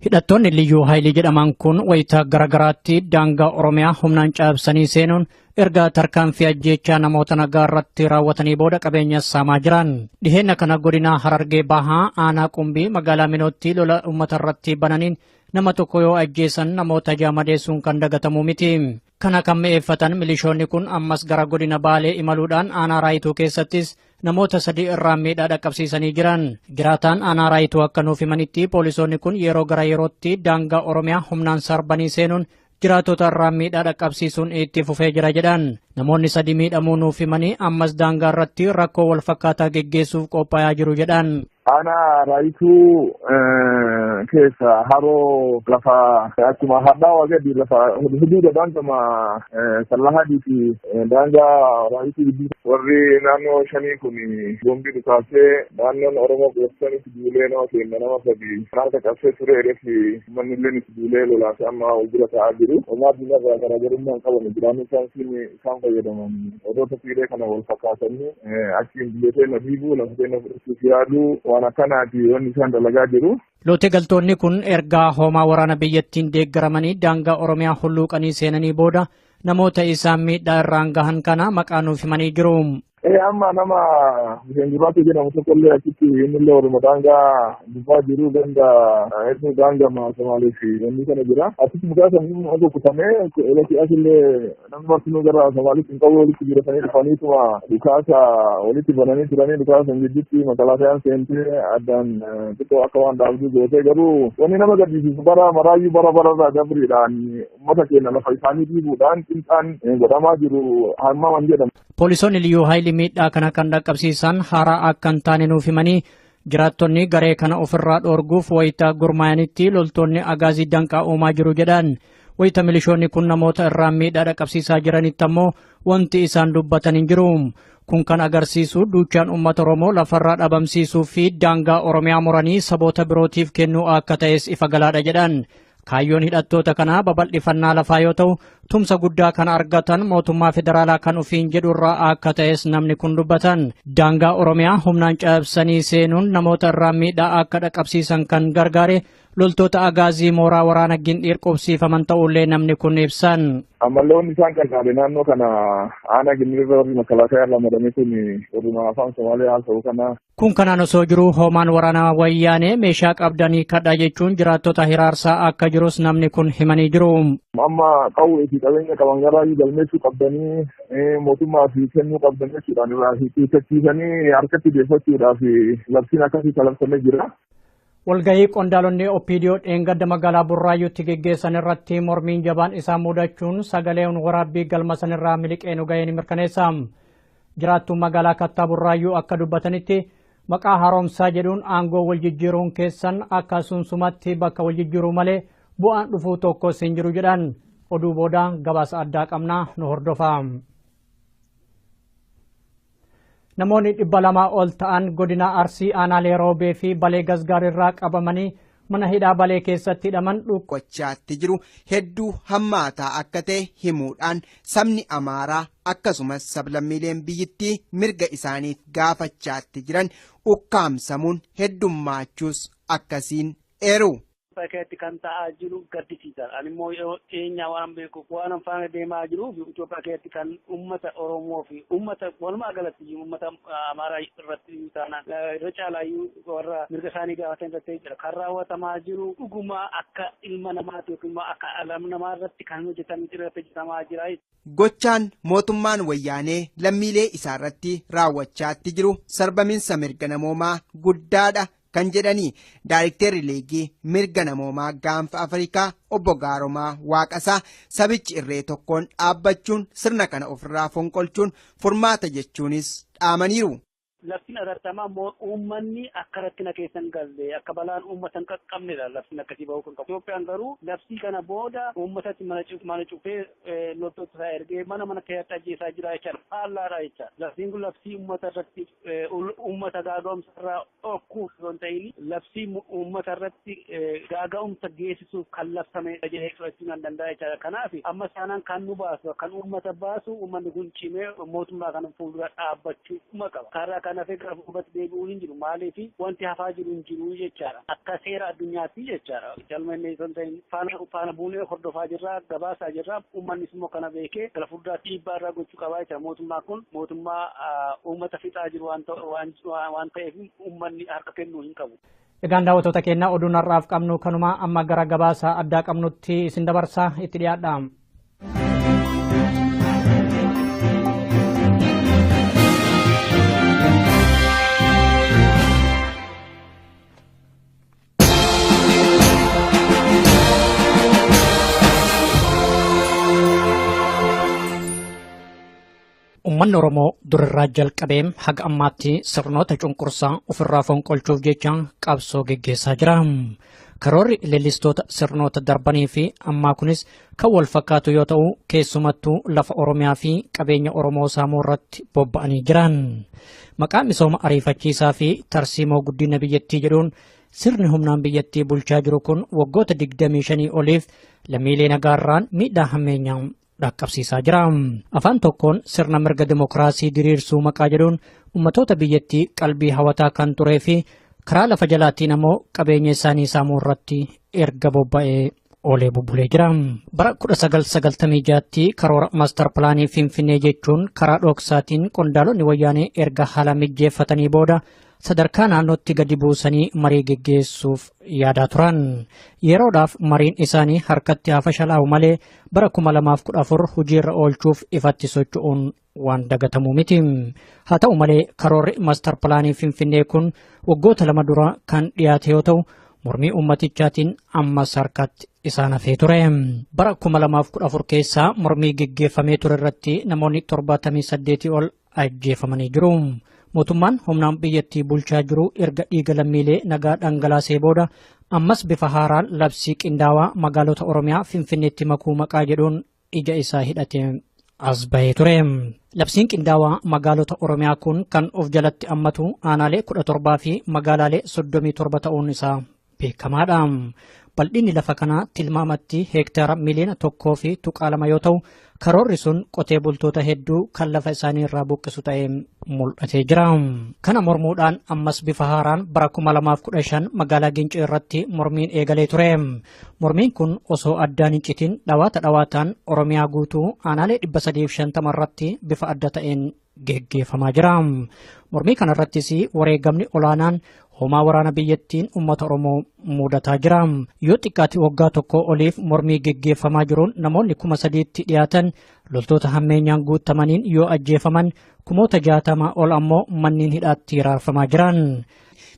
Hidhattoonni Liyyuu Haayilii jedhaman kun wayitaa garaagaraatti daangaa Oromiyaa humnaan cabsanii seenuun erga tarkaanfii ajjeechaa namoota nagaa irratti raawwatanii booda qabeenya saamaa jiran. Dhiheenna kana godina Harargee Bahaa aanaa Qumbii magaalaa Minootti lola uummata irratti bananiin nama tokko yoo ajjeesan namoota ja'a madeessuun kan dagatamu miti. Kana kan mi'eeffatan milishoonni kun ammas gara godina Baalee imaluudhaan aanaa Raayituu keessattis namoota sadii irraa miidhaa dhaqqabsiisanii jiran. Jiraataan aanaa Raayituu akka nuuf himanitti poolisoonni kun yeroo gara yerootti daangaa Oromiyaa humnaan sarbanii seenuun jiraattota irraa miidhaa dhaqqabsiisuun itti fufee jira jedhan. Namoonni sadii miidhamuu nuuf himanii ammas daangaa irratti rakkoo wal fakkaataa geggeessuuf qophaa'aa jiru jedhan. Aanaa Raayituu keessa haroo lafa akkuma hadhaawaa gadi lafa huduuda daangama Sallahadii fi daangaa Raayituu gidduu warri naannoo shanii kun boombii dhukaasee naannoon Oromoo gooftaan itti duulee nama keenya nama sadi harka cabsee ture ereef manni illee itti duulee lolaasee amma wal bira ta'aa jiru. Homaa addunyaarraa garaagarummaa hin qaban jiraanni isaan isaan fayyadaman odoota fiilee kana wal fakkaatanii achiin biyya teenya diiguu lafa teenya fudhachuuf yaaduu waan akkanaati wanni isaan dalagaa jiru. Loote galtoonni kun ergaa hoomaa waraana biyyattiin deeggaramanii daangaa Oromiyaa hulluuqanii seenanii booda namoota isaan miidhaa irraan gahan kana maqaa nuuf himanii jiru. Amma nama Hussein Gurraatu jedhamu tokkollee achitti innillee warruma daangaa gubbaa jiru ganda hedduu daangaa Somaalee fi wanni kana jira. Achitti mukaa san rukutamee elati asillee namni martinuu gara Somaalitti hin qabu walitti jiratanii dhufaniituma dhukaasa walitti bananii turanii dhukaasa san gidduutti makalaafiyaan seentee addaan xiqqoo akka waan dhaabduu gootee garuu wanni nama gaddisiisu bara maraayyuu bara bararraa dabriidhaan uummata keenya lafa isaanii dhiibuudhaan qinxaan godhamaa jiru hammaman jedhamu. Poolisoonni Liyyuu Haayilii miidhaa kana kan dhaqqabsiisan haaraa akka hin taane nuuf himanii jiraattonni garee kana ofirraa dhoorguuf wayitaa gurmaa'anitti loltoonni agaazii danqaa uumaa jiru jedhan. Wayita milishoonni kun namoota irraa miidhaa dhaqqabsiisaa jiranitti ammoo wanti isaan dubbatan hin jiru. Kun kan agarsiisu duuchaan uummata Oromoo lafarraa dhabamsiisuu fi daangaa Oromiyaa muranii saboota birootiif kennuu akka ta'es ifa galaadha jedhan. Kaayyoon hidhattoota kanaa babal'ifannaa lafaa yoo ta'u, tumsa guddaa kan argatan mootummaa federaalaa kan ofiin jedhu irraa akka ta'es namni kun dubbatan. Daangaa Oromiyaa humnaan cabsanii seenuun namoota irraa miidhaa akka dhaqqabsiisan kan gargaare loltoota agaazii mooraa waraana Gindhiir qubsiifaman ta'ullee namni kun ibsan. Ammallee wanni isaan qarqaare naannoo kana aanaa Gindhiirra warri makalaakaa ramadame kun warruma afaan Somaalee haasa'u kana. Kun kanaan osoo jiru hoomaan waraanaa wayyaanee meeshaa qabdanii kadhaa jechuun jiraattota hiraarsaa akka jirus namni kun himanii jiru. Amma qawwee fi qabeenya qaban garaayyuu galmeessuu qabdanii mootummaa fi kennuu qabdan jechuudhaan irraa hiikkachiisanii harkatti deeffachuudhaaf labsiin akkasii kalabsamee jira. Walgahii qondaalonni OPDO dheengadda magaalaa Burraayyuutti geggeessan irratti mormiin jabaan isaa mudachuun sagaleen waraabbii galma sanirraa miliqee nu ga'ee ni mirkaneessa. Jiraattuun magaalaa Kattaa Burraayyuu akka dubbatanitti maqaa haaromsaa jedhuun aangoo wal jijjiiruun keessan akka sunsumatti bakka wal jijjiiruu malee bu'aan dhufuu tokko hin jiru jedhan. Oduu booda gabaasa addaa qabnaa nu hordofaa. Namoonni 200 ol ta'an godina Arsii aanaalee Roobee fi Balee Gasgaar irraa qabamanii mana hidhaa Balee keessatti hidhaman Gochaatti jiru hedduu hammaataa akka ta'e himuudhaan sabni Amaaraa akkasumas sablammiileen biyyittii mirga isaaniif gaafachaatti jiran ukkaamsamuun heddummaachus akkasiin eeru. Keessatti kan ta'aa jiru gaddisiisaadha. Ani immoo dhiyeenya waan beekuuf waan faana deemaa jiruuf Itoophiyaa keessatti kan uummata Oromoo fi uummata walumaa galatti uummata Amaaraa irratti taanaan irra caalaayyuu warra mirga isaanii gaafatan irratti jira. Kan raawwatamaa jiru dhuguma akka ilma namaati yookiin immoo akka dhala namaa irratti kan hojjetan irratti hojjetamaa jira. Gochaan mootummaan wayyaanee lammiilee isaarratti raawwachaatti jiru sarbaminsa mirga namoomaa guddaadha kan jedhanii Daayirikteerri Liigii mirga namoomaa gaanfa Afrikaa obbo Gaaromaa Waaqasaa sabichi irree tokkoon dhaabbachuun sirna kana ofirraa fonqolchuun furmaata jechuunis dhaamaniiru. Labsiin atattamaa uummanni akka rakkina keessa hin galle akka balaan uummata hin qaqqabnedha labsiin akkasii bahuu kan qabu. Itoophiyaan garuu labsii kana booda uummatatti mana cufee loltoota isaa ergee mana keessatti ajjeesaa jira jechaadha. Faallaadha jechaadha. Labsiin kun labsii uummata irratti uummata gaaga'umsa irraa dhorkuuf yoo hin ta'in labsii uummata irratti gaaga'umsa geessisuuf kan labsamedha jedhee fudhachuu nan danda'a jechaadha. Kanaaf amma saanaan kan nu baasu kan uummata baasu uummanni kun cimee mootummaa kana fuuldura dhaabbachuu qaba. Karaa kana fi gara fuulduratti deebi'uun hin jiru. Maaliif wanti hafaa jiru hin jiru jechaadha. Akka seera addunyaatti jechaadha. Calma inni osoo hin ta'in faana buunee hordofaa jirra, gabaasaa jirra. Uummannis immoo kana beekee gara fuulduraatti dhiibbaa irraa gochuu qabaa jechaadha. Mootummaan kun mootummaa uummata fixaa jiru waan ta'eef uummanni harka kennuu hin qabu. Egaan daawwattoota keenya oduun har'aaf qabnu kanuma amma gara gabaasa addaa qabnutti isin dabarsa itti dhiyaadha. Uummanni Oromoo durirraa jalqabee haga ammaatti sirnoota cunqursaa ofirraa fonqolchuuf jecha qabsoo geggeessaa jira. Karoorri leellistoota sirnoota darbanii fi ammaa kunis kan wal fakkaatu yoo ta'u keessumattuu lafa Oromiyaa fi qabeenya Oromoo saamuu irratti bobba'anii jiran. Maqaa misooma ariifachiisaa fi tarsiimoo guddina biyyattii jedhuun sirni humnaan biyyattii bulchaa jiru kun waggoota 25 oliif lammiilee nagaarraan miidhaa hammeenyaa dhaqqabsiisaa jira. Afaan tokkoon sirna mirga dimokiraasii diriirsuu maqaa jedhuun ummatoota biyyattii qalbii hawataa kan turee fi karaa lafa jalaatiin ammoo qabeenya isaanii saamuu irratti erga bobba'ee oolee bubbulee jira. Bara 1996tti karoora maastar pilaanii Finfinnee jechuun karaa dhoksaatiin qondaalonni wayyaanee erga haala mijjeeffatanii booda sadarkaa naannootti gadi buusanii marii geggeessuuf yaadaa turan. Yeroodhaaf mariin isaanii harkatti haa fashalaa'u malee bara 2014 hojiirra oolchuuf ifatti socho'uun waan dagatamuu miti. Haa ta'u malee karoorri maastar pilaanii Finfinnee kun waggoota lama dura kan dhiyaate yoo ta'u mormii uummatichaatiin ammas harkatti isaan hafee ture. Bara 2014 keessaa mormii geggeeffamee ture irratti namoonni 78 ol ajjeefamanii jiru. Mootummaan humnaan biyyattii bulchaa jiru erga dhiiga lammiilee nagaa dhangalaasee booda ammas bifa haaraan labsii qindaawaa magaalota Oromiyaa Finfinneetti makuu maqaa jedhuun ija isaa hidhatee as bahee ture. Labsiin qindaawaa magaalota Oromiyaa kun kan of jalatti hammatu aanaalee 17 fi magaalaalee 37 ta'uun isaa beekamaadha. Bal'inni lafa kanaa tilmaamatti heektaara miliyoona 1.2 yoo ta'u karoorri sun qotee bultoota hedduu kan lafa isaanii irraa buqqisu ta'ee mul'atee jira. Kana mormuudhaan ammas bifa haaraan bara 2015 magaalaa Gincii irratti mormiin eegalee ture. Mormiin kun osoo addaan hin citin dhawaata dhawaataan Oromiyaa guutuu aanaalee 350 irratti bifa adda ta'een geggeeffamaa jira. Mormii kanarrattis wareegamni olaanaan homaa waraana biyyattiin uummata Oromoo mudataa jira. Yoo xiqqaate waggaa tokko oliif mormii geggeeffamaa jiruun namoonni 3,000tti dhiyaatan loltoota hammeenyaan guutamaniin yoo ajjeefaman 60,000 ol ammoo manneen hidhaatti raarfamaa jiran.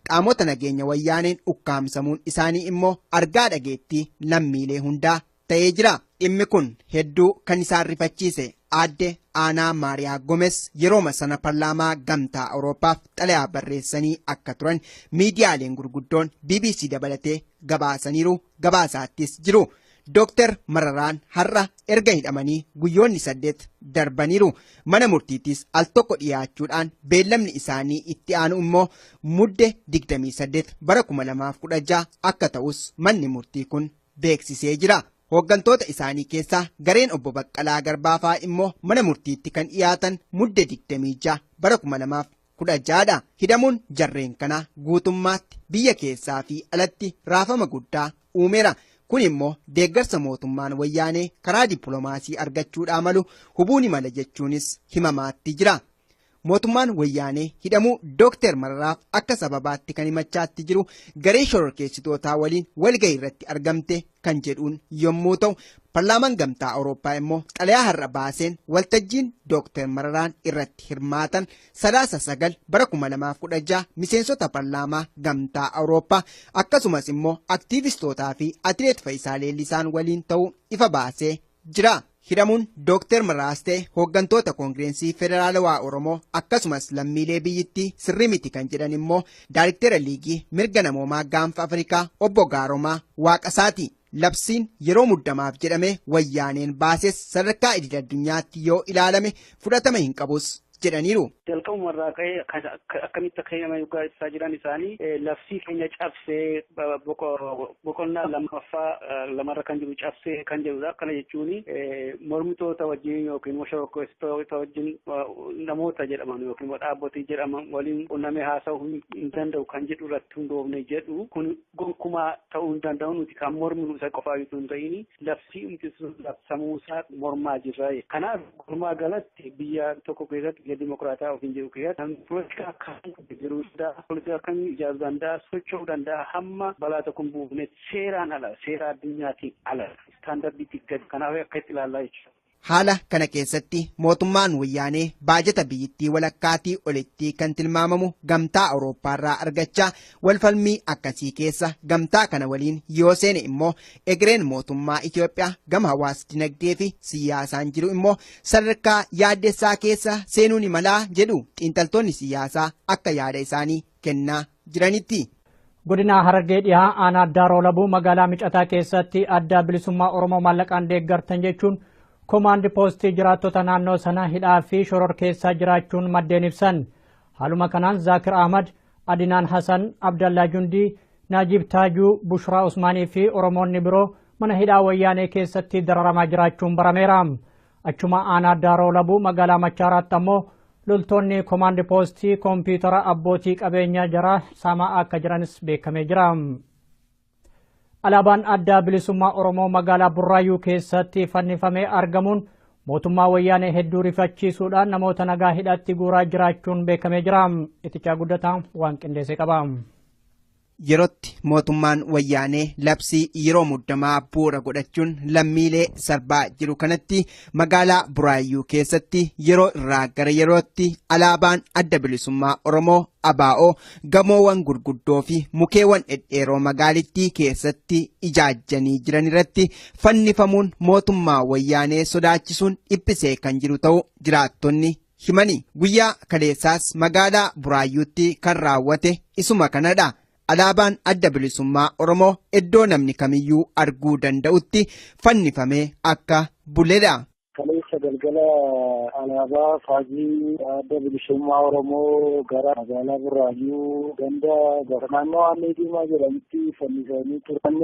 Qaamota nageenya wayyaaneen ukkaamsamuun isaanii immoo argaa dhageettii lammiilee hundaa ta'ee jira. Dhimmi kun hedduu kan isaan rifachiise aadde Aanaa Maariyaa Gomes yerooma sana paarlaamaa gamtaa Awuroopaaf xalayaa barreessanii akka turan miidiyaaleen gurguddoon BBC dabalatee gabaasaniiru gabaasaattis jiru. Dooktar Mararaan har'a erga hidhamanii guyyoonni 8 darbaniiru. Mana murtiittis al tokko dhiyaachuudhaan beellamni isaanii itti aanu immoo mudde 28 bara 2016 akka ta'us manni murtii kun beeksisee jira. Hooggantoota isaanii keessaa gareen obbo Baqqalaa Garbaafaa immoo mana murtiitti kan dhiyaatan mudde 26 bara 2016dha. Hidhamuun jarreen kanaa guutummaatti biyya keessaa fi alatti raafama guddaa uumeera. Kun immoo deeggarsa mootummaan wayyaanee karaa dippiloomaasii argachuudhaa malu hubuu ni mala jechuunis himamaatti jira. Mootummaan wayyaanee hidhamuu Dooktar Mararaaf akka sababaatti kan himachaatti jiru garee shororkeessitootaa waliin walgahii irratti argamte kan jedhuun yommuu ta'u paarlaamaan gamtaa Awurooppaa immoo xalayaa har'a baaseen waltajjiin Dooktar Mararaan irratti hirmaatan 9 bara 2016 miseensota paarlaamaa gamtaa Awurooppaa akkasumas immoo aktiivistootaa fi atileet Faayisaa Leellisaan waliin ta'uu ifa baasee jira. Hidhamuun Dooktar Mararaas ta'e hooggantoota Koongireensii Federaalawaa Oromoo akkasumas lammiilee biyyattii sirrii miti kan jedhan immoo Daariktera Liigii Mirga Namoomaa Gaanfa Afrikaa Obbo Gaaromaa Waaqasaati. Labsiin yeroo muddamaaf jedhame wayyaaneen baases sadarkaa idil addunyaatti yoo ilaalame fudhatama hin qabus jedhaniiru. Jalqabuma irraa ka'ee akkamitti akka hidhaman yoggaa ibsaa jiran isaanii labsii keenya cabsee boqonnaa lammaffaa lamarra kan jiru cabsee kan jedhudha. Kana jechuun mormitoota wajjin yookiin immoo shororkeessitoota wajjin namoota jedhaman yookiin immoo dhaabbotii jedhaman waliin qunnamee haasa'uu hin danda'u kan jedhu irratti hundoofne jedhu kun gonkumaa ta'uu hin danda'u. Nuti kan morminu isa qofaa utuu hin ta'in labsii labsamuusaa mormaa jirra. Kanaaf walumaa galatti biyya tokko keessatti biyya dimokiraataa ofiin jedhu keessatti namni poolitikaa akkam jiruu danda'a, poolitikaa akkam ijaaruu danda'a, socho'uu danda'a hamma balaa tokko hin buufne seeraan ala, seera addunyaatiin ala, istaandardiitti gadi. Kanaaf akka itti ilaallaa jechuudha. Haala kana keessatti mootummaan wayyaanee baajata biyyattii walakkaatii olitti kan tilmaamamu gamtaa Awurooppaarraa argachaa walfalmii akkasii keessa gamtaa kana waliin yoo seene immoo egereen mootummaa Itoophiyaa gama hawaas dinagdee fi siyaasaan jiru immoo sadarkaa yaaddessaa keessa seenuu ni malaa jedhu xiinxaltoonni siyaasaa akka yaada isaanii kennaa jiranitti. Godina Harargee dhihaa aanaa Daaroo Labuu magaalaa Micataa keessatti adda bilisummaa Oromoo maallaqaan deeggartan jechuun komaandi poostii jiraattota naannoo sanaa hidhaa fi shororkeessaa jiraachuun maddeen ibsan. Haaluma kanaan Zaakir Ahmad, Adinaan Hasan, Abdallaa Jundii, Naajib Taajuu, Bushraa Usmaanii fi Oromoonni biroo mana hidhaa wayyaanee keessatti dararamaa jiraachuun barameera. Achuma aanaa Daaroo Labuu magaalaa Machaaraatti ammoo loltoonni komaandi poostii kompiitara abbootii qabeenyaa jaraa saamaa akka jiranis beekamee jira. Alaabaan adda bilisummaa Oromoo magaalaa Burraayyuu keessatti fannifamee argamuun mootummaa wayyaanee hedduu rifachiisuudhaan namoota nagaa hidhatti guuraa jiraachuun beekamee jira. Itichaa guddataa waan qindeesse qaba. Yerootti mootummaan wayyaanee labsii yeroo muddamaa bu'uura godhachuun lammiilee sarbaa jiru kanatti magaalaa Buraayyuu keessatti yeroo irraa gara yerootti alaabaan adda bilisummaa Oromoo ABO gamoowwan gurguddoo fi mukeewwan dhedheeroo magaalittii keessatti ijaajjanii jiran irratti fannifamuun mootummaa wayyaanee sodaachisuun dhiphisee kan jiru ta'uu jiraattonni himani. Guyyaa kaleessaas magaalaa Buraayyuutti kan raawwate isuma kanadha. Alaabaan adda bilisummaa Oromoo iddoo namni kamiyyuu arguu danda'utti fannifamee akka buledha. Kaleessa galgala alaabaa faajii adda bilisummaa Oromoo gara magaalaa Burraayyuu ganda gara naannoo Aanee Diimaa jedhamutti fannifamanii turan.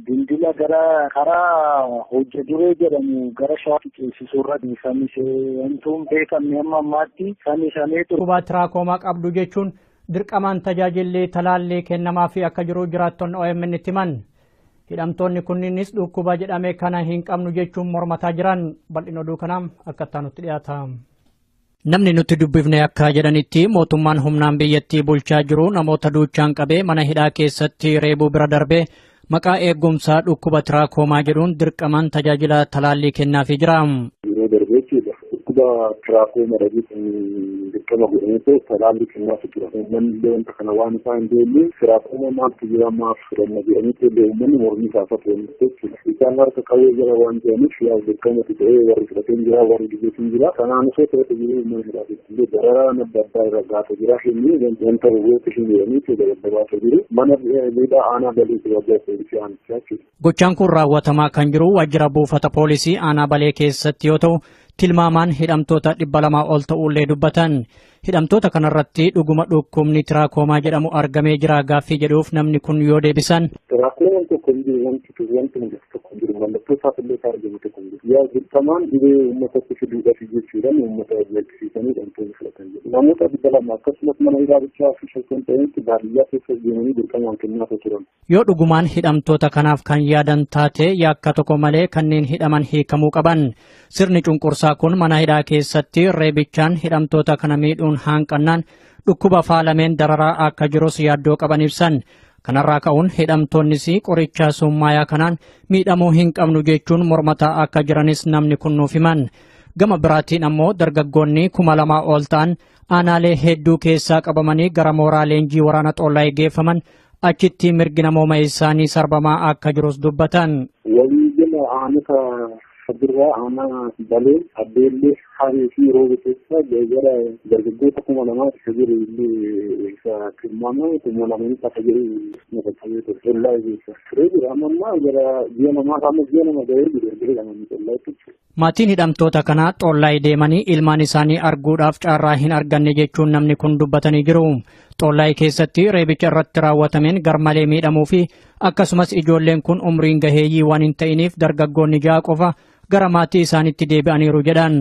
Dildila gara karaa hojja duree jedhamu gara shawaatti ceesisuu irratti fannisee wantuun beekamne amma ammaatti fannisamee ture. Dhukkuba tiraakomaa qabdu jechuun dirqamaan tajaajilli talaallii kennamaafii akka jiru jiraattonni OMN itti himan. Hidhamtoonni kunniinis dhukkuba jedhame kana hin qabnu jechuun mormataa jiran. Bal'ina oduu kanaa akka itti aanutti dhiyaata. Namni nuti dubbifne akka jedhanitti mootummaan humnaan biyyattii bulchaa jiru namoota duuchaan qabee mana hidhaa keessatti reebuu bira darbee maqaa eegumsaa dhukkuba tiraakomaa jedhuun dirqamaan tajaajila talaallii kennaafii jira. Yeroo darbee jechuudha. Dhukkuba tiraakomaa dhageessan dirqama godhanii talaallii kennaaf jira. Uummanni illee wanta kana waan isaa hin beekne tiraakomaa maaltu jira maaf fudhanna jedhanii illee uummanni mormii kaasaa turan jechuudha. Isaan harka qawwee jala waan jiraniif yaa dirqamatti ta'ee warri fudhatee jira warri dibeetiin jira. Kanaan osoo ta'e jiru uummanni hidhaaf illee dararaan adda addaa irra gaata jira. Inni wanta gogoota hin jedhanii daddabaasa jiru. Mana hidhaa aanaa balee waajjira poolisii aanichaa jechuudha. Gochaan kun raawwatamaa kan jiru waajjira buufata poolisii aanaa balee keessatti yoo ta'u tilmaamaan hidhamtoota 200 ol ta'ullee dubbatan. Hidhamtoota kanarratti dhuguma dhukkubni tiraakomaa jedhamu argamee jira gaaffii jedhuuf namni kun yoo deebisan. Tiraakomaan tokko hin jiru wanti mul'atu tokko hin jiru mallattoo isaaf illee kan argamu tokko hin jiru. Yaa dirqamaan dhibee uummatatti fiduudhaaf jechuudhaan uummata jechisiisanii dhantoonni fudhatan jiru. Namoota 200 akkasumas mana hidhaa bichaa fi shakkan ta'anitti baadiyyaa keessa deemanii dirqamaan kennaa turan. Yoo dhugumaan hidhamtoota kanaaf kan yaadan taate yakka tokko malee kanneen hidhaman hiikamuu qaban. Sirni cunqursaa kun mana hidhaa keessatti reebichaan hidhamtoota kana miidhuun hanqannaan dhukkuba faalameen dararaa akka jirus yaaddoo qaban ibsan. Kanarraa ka'uun hidhamtoonnis qoricha summaayaa kanaan miidhamuu hin qabnu jechuun mormataa akka jiranis namni kun nuuf himan. Gama biraatiin ammoo dargaggoonni 2000 ol ta'an aanaalee hedduu keessaa qabamanii gara mooraa leenjii waraana xoollaa geeffaman achitti mirgi namooma isaanii sarbamaa akka jirus dubbatan. Waliigala aanota Sabirraa aanaa Balee Abbeellee Haree fi Roobe keessa gara dargaggoota 2000 isa jiru illee isa tilmaama 2000 akka jiru naqamee ture. Xollaa keessa turee jira amma ammaa gara ji'a namaa amma ji'a nama gahee jiru erga hidhamanii xollaa jechuudha. Maatiin hidhamtoota kanaa xollaa deemanii ilmaan isaanii arguudhaaf carraa hin arganne jechuun namni kun dubbatanii jiru. Xollaa keessatti reebicha irratti raawwatameen garmalee miidhamuu fi akkasumas ijoolleen kun umriin gaheeyyii waan hin ta'iniif dargaggoonni 6 qofa gara maatii isaaniitti deebi'aniiru jedhan.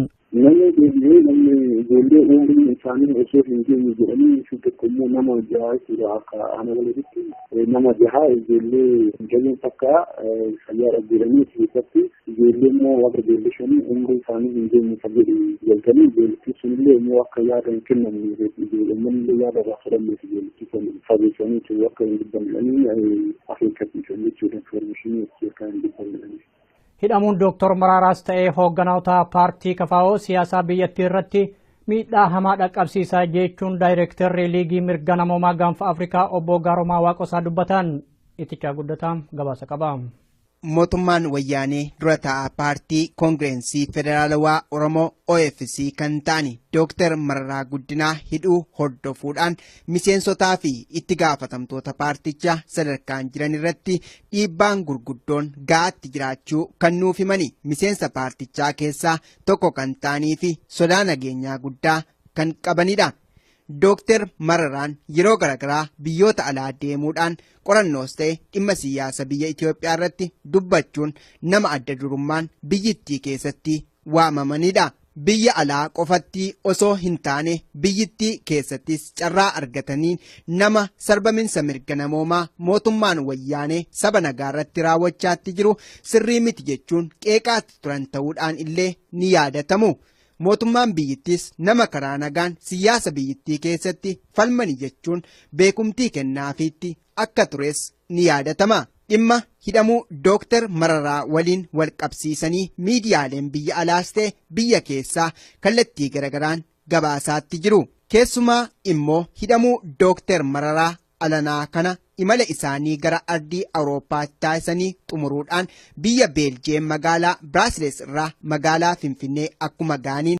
Namni deebi'ee namni ijoollee umriin isaanii osoo hin geenye jedhanii isin tokko immoo nama 6 jechuudha akka aanaa Baleetitti nama 6 ijoollee hin takka fayyaa dhabdeeranii keessatti ijoollee immoo warra ijoollee 5 umrii isaanii hin geenye kan jedhu galtanii ijoollettii sunillee immoo akka yaada hin kennamne ijoolleen illee yaada irraa fudhanneef ijoollettii sun fageessanii akka hin dubbanne akeekkachiisan jechuudha infoormeeshinii akka hin dubbanne. Hidhamuun Dooktor Maraaraas ta'ee hoogganoota paartii KFO siyaasaa biyyattii irratti miidhaa hamaa dhaqqabsiisaa jechuun daayirektarri liigii mirga namoomaa gaanfa Afrikaa obbo Gaaromaa Waaqosaa dubbatan. Itichaa Guddataa gabaasa qaba. Mootummaan Wayyaanee dura taa'aa paartii Koongirensii Federaalawaa Oromoo OFC kan ta'an Dooktar Mararaa Guddinaa hidhuu hordofuudhaan miseensotaa fi itti gaafatamtoota paartichaa sadarkaan jiran irratti dhiibbaan gurguddoon ga'aatti jiraachuu kan nuuf himani miseensa paartichaa keessaa tokko kan ta'anii fi sodaa nageenyaa guddaa kan qabanidha. Dooktar Mararaan yeroo garaagaraa biyyoota alaa deemuudhaan qorannoos ta'e dhimma siyaasa biyya Itoophiyaa irratti dubbachuun nama adda durummaan biyyittii keessatti waamamanidha. Biyya alaa qofatti osoo hin taane biyyittii keessattis carraa argatanii nama sarbaminsa mirga namoomaa mootummaan wayyaanee saba nagaa irratti raawwachaatti jiru sirrii miti jechuun qeeqaatti turan ta'uudhaan illee ni yaadatamu. Mootummaan biyyittis nama karaa nagaan siyaasa biyyittii keessatti falmani jechuun beekumtii kennaafiitti akka tures ni yaadatama. Dhimma hidhamuu Dooktar Mararaa waliin wal qabsiisanii miidiyaaleen biyya alaas ta'e biyya keessaa kallattii garagaraan gabaasaatti jiru. Keessumaa immoo hidhamuu Dooktar Mararaa alanaa kana imala isaanii gara ardii Awurooppaatti taasisanii xumuruudhaan biyya Beeljeem magaalaa Biraasiles irraa magaalaa Finfinnee akkuma gaaniin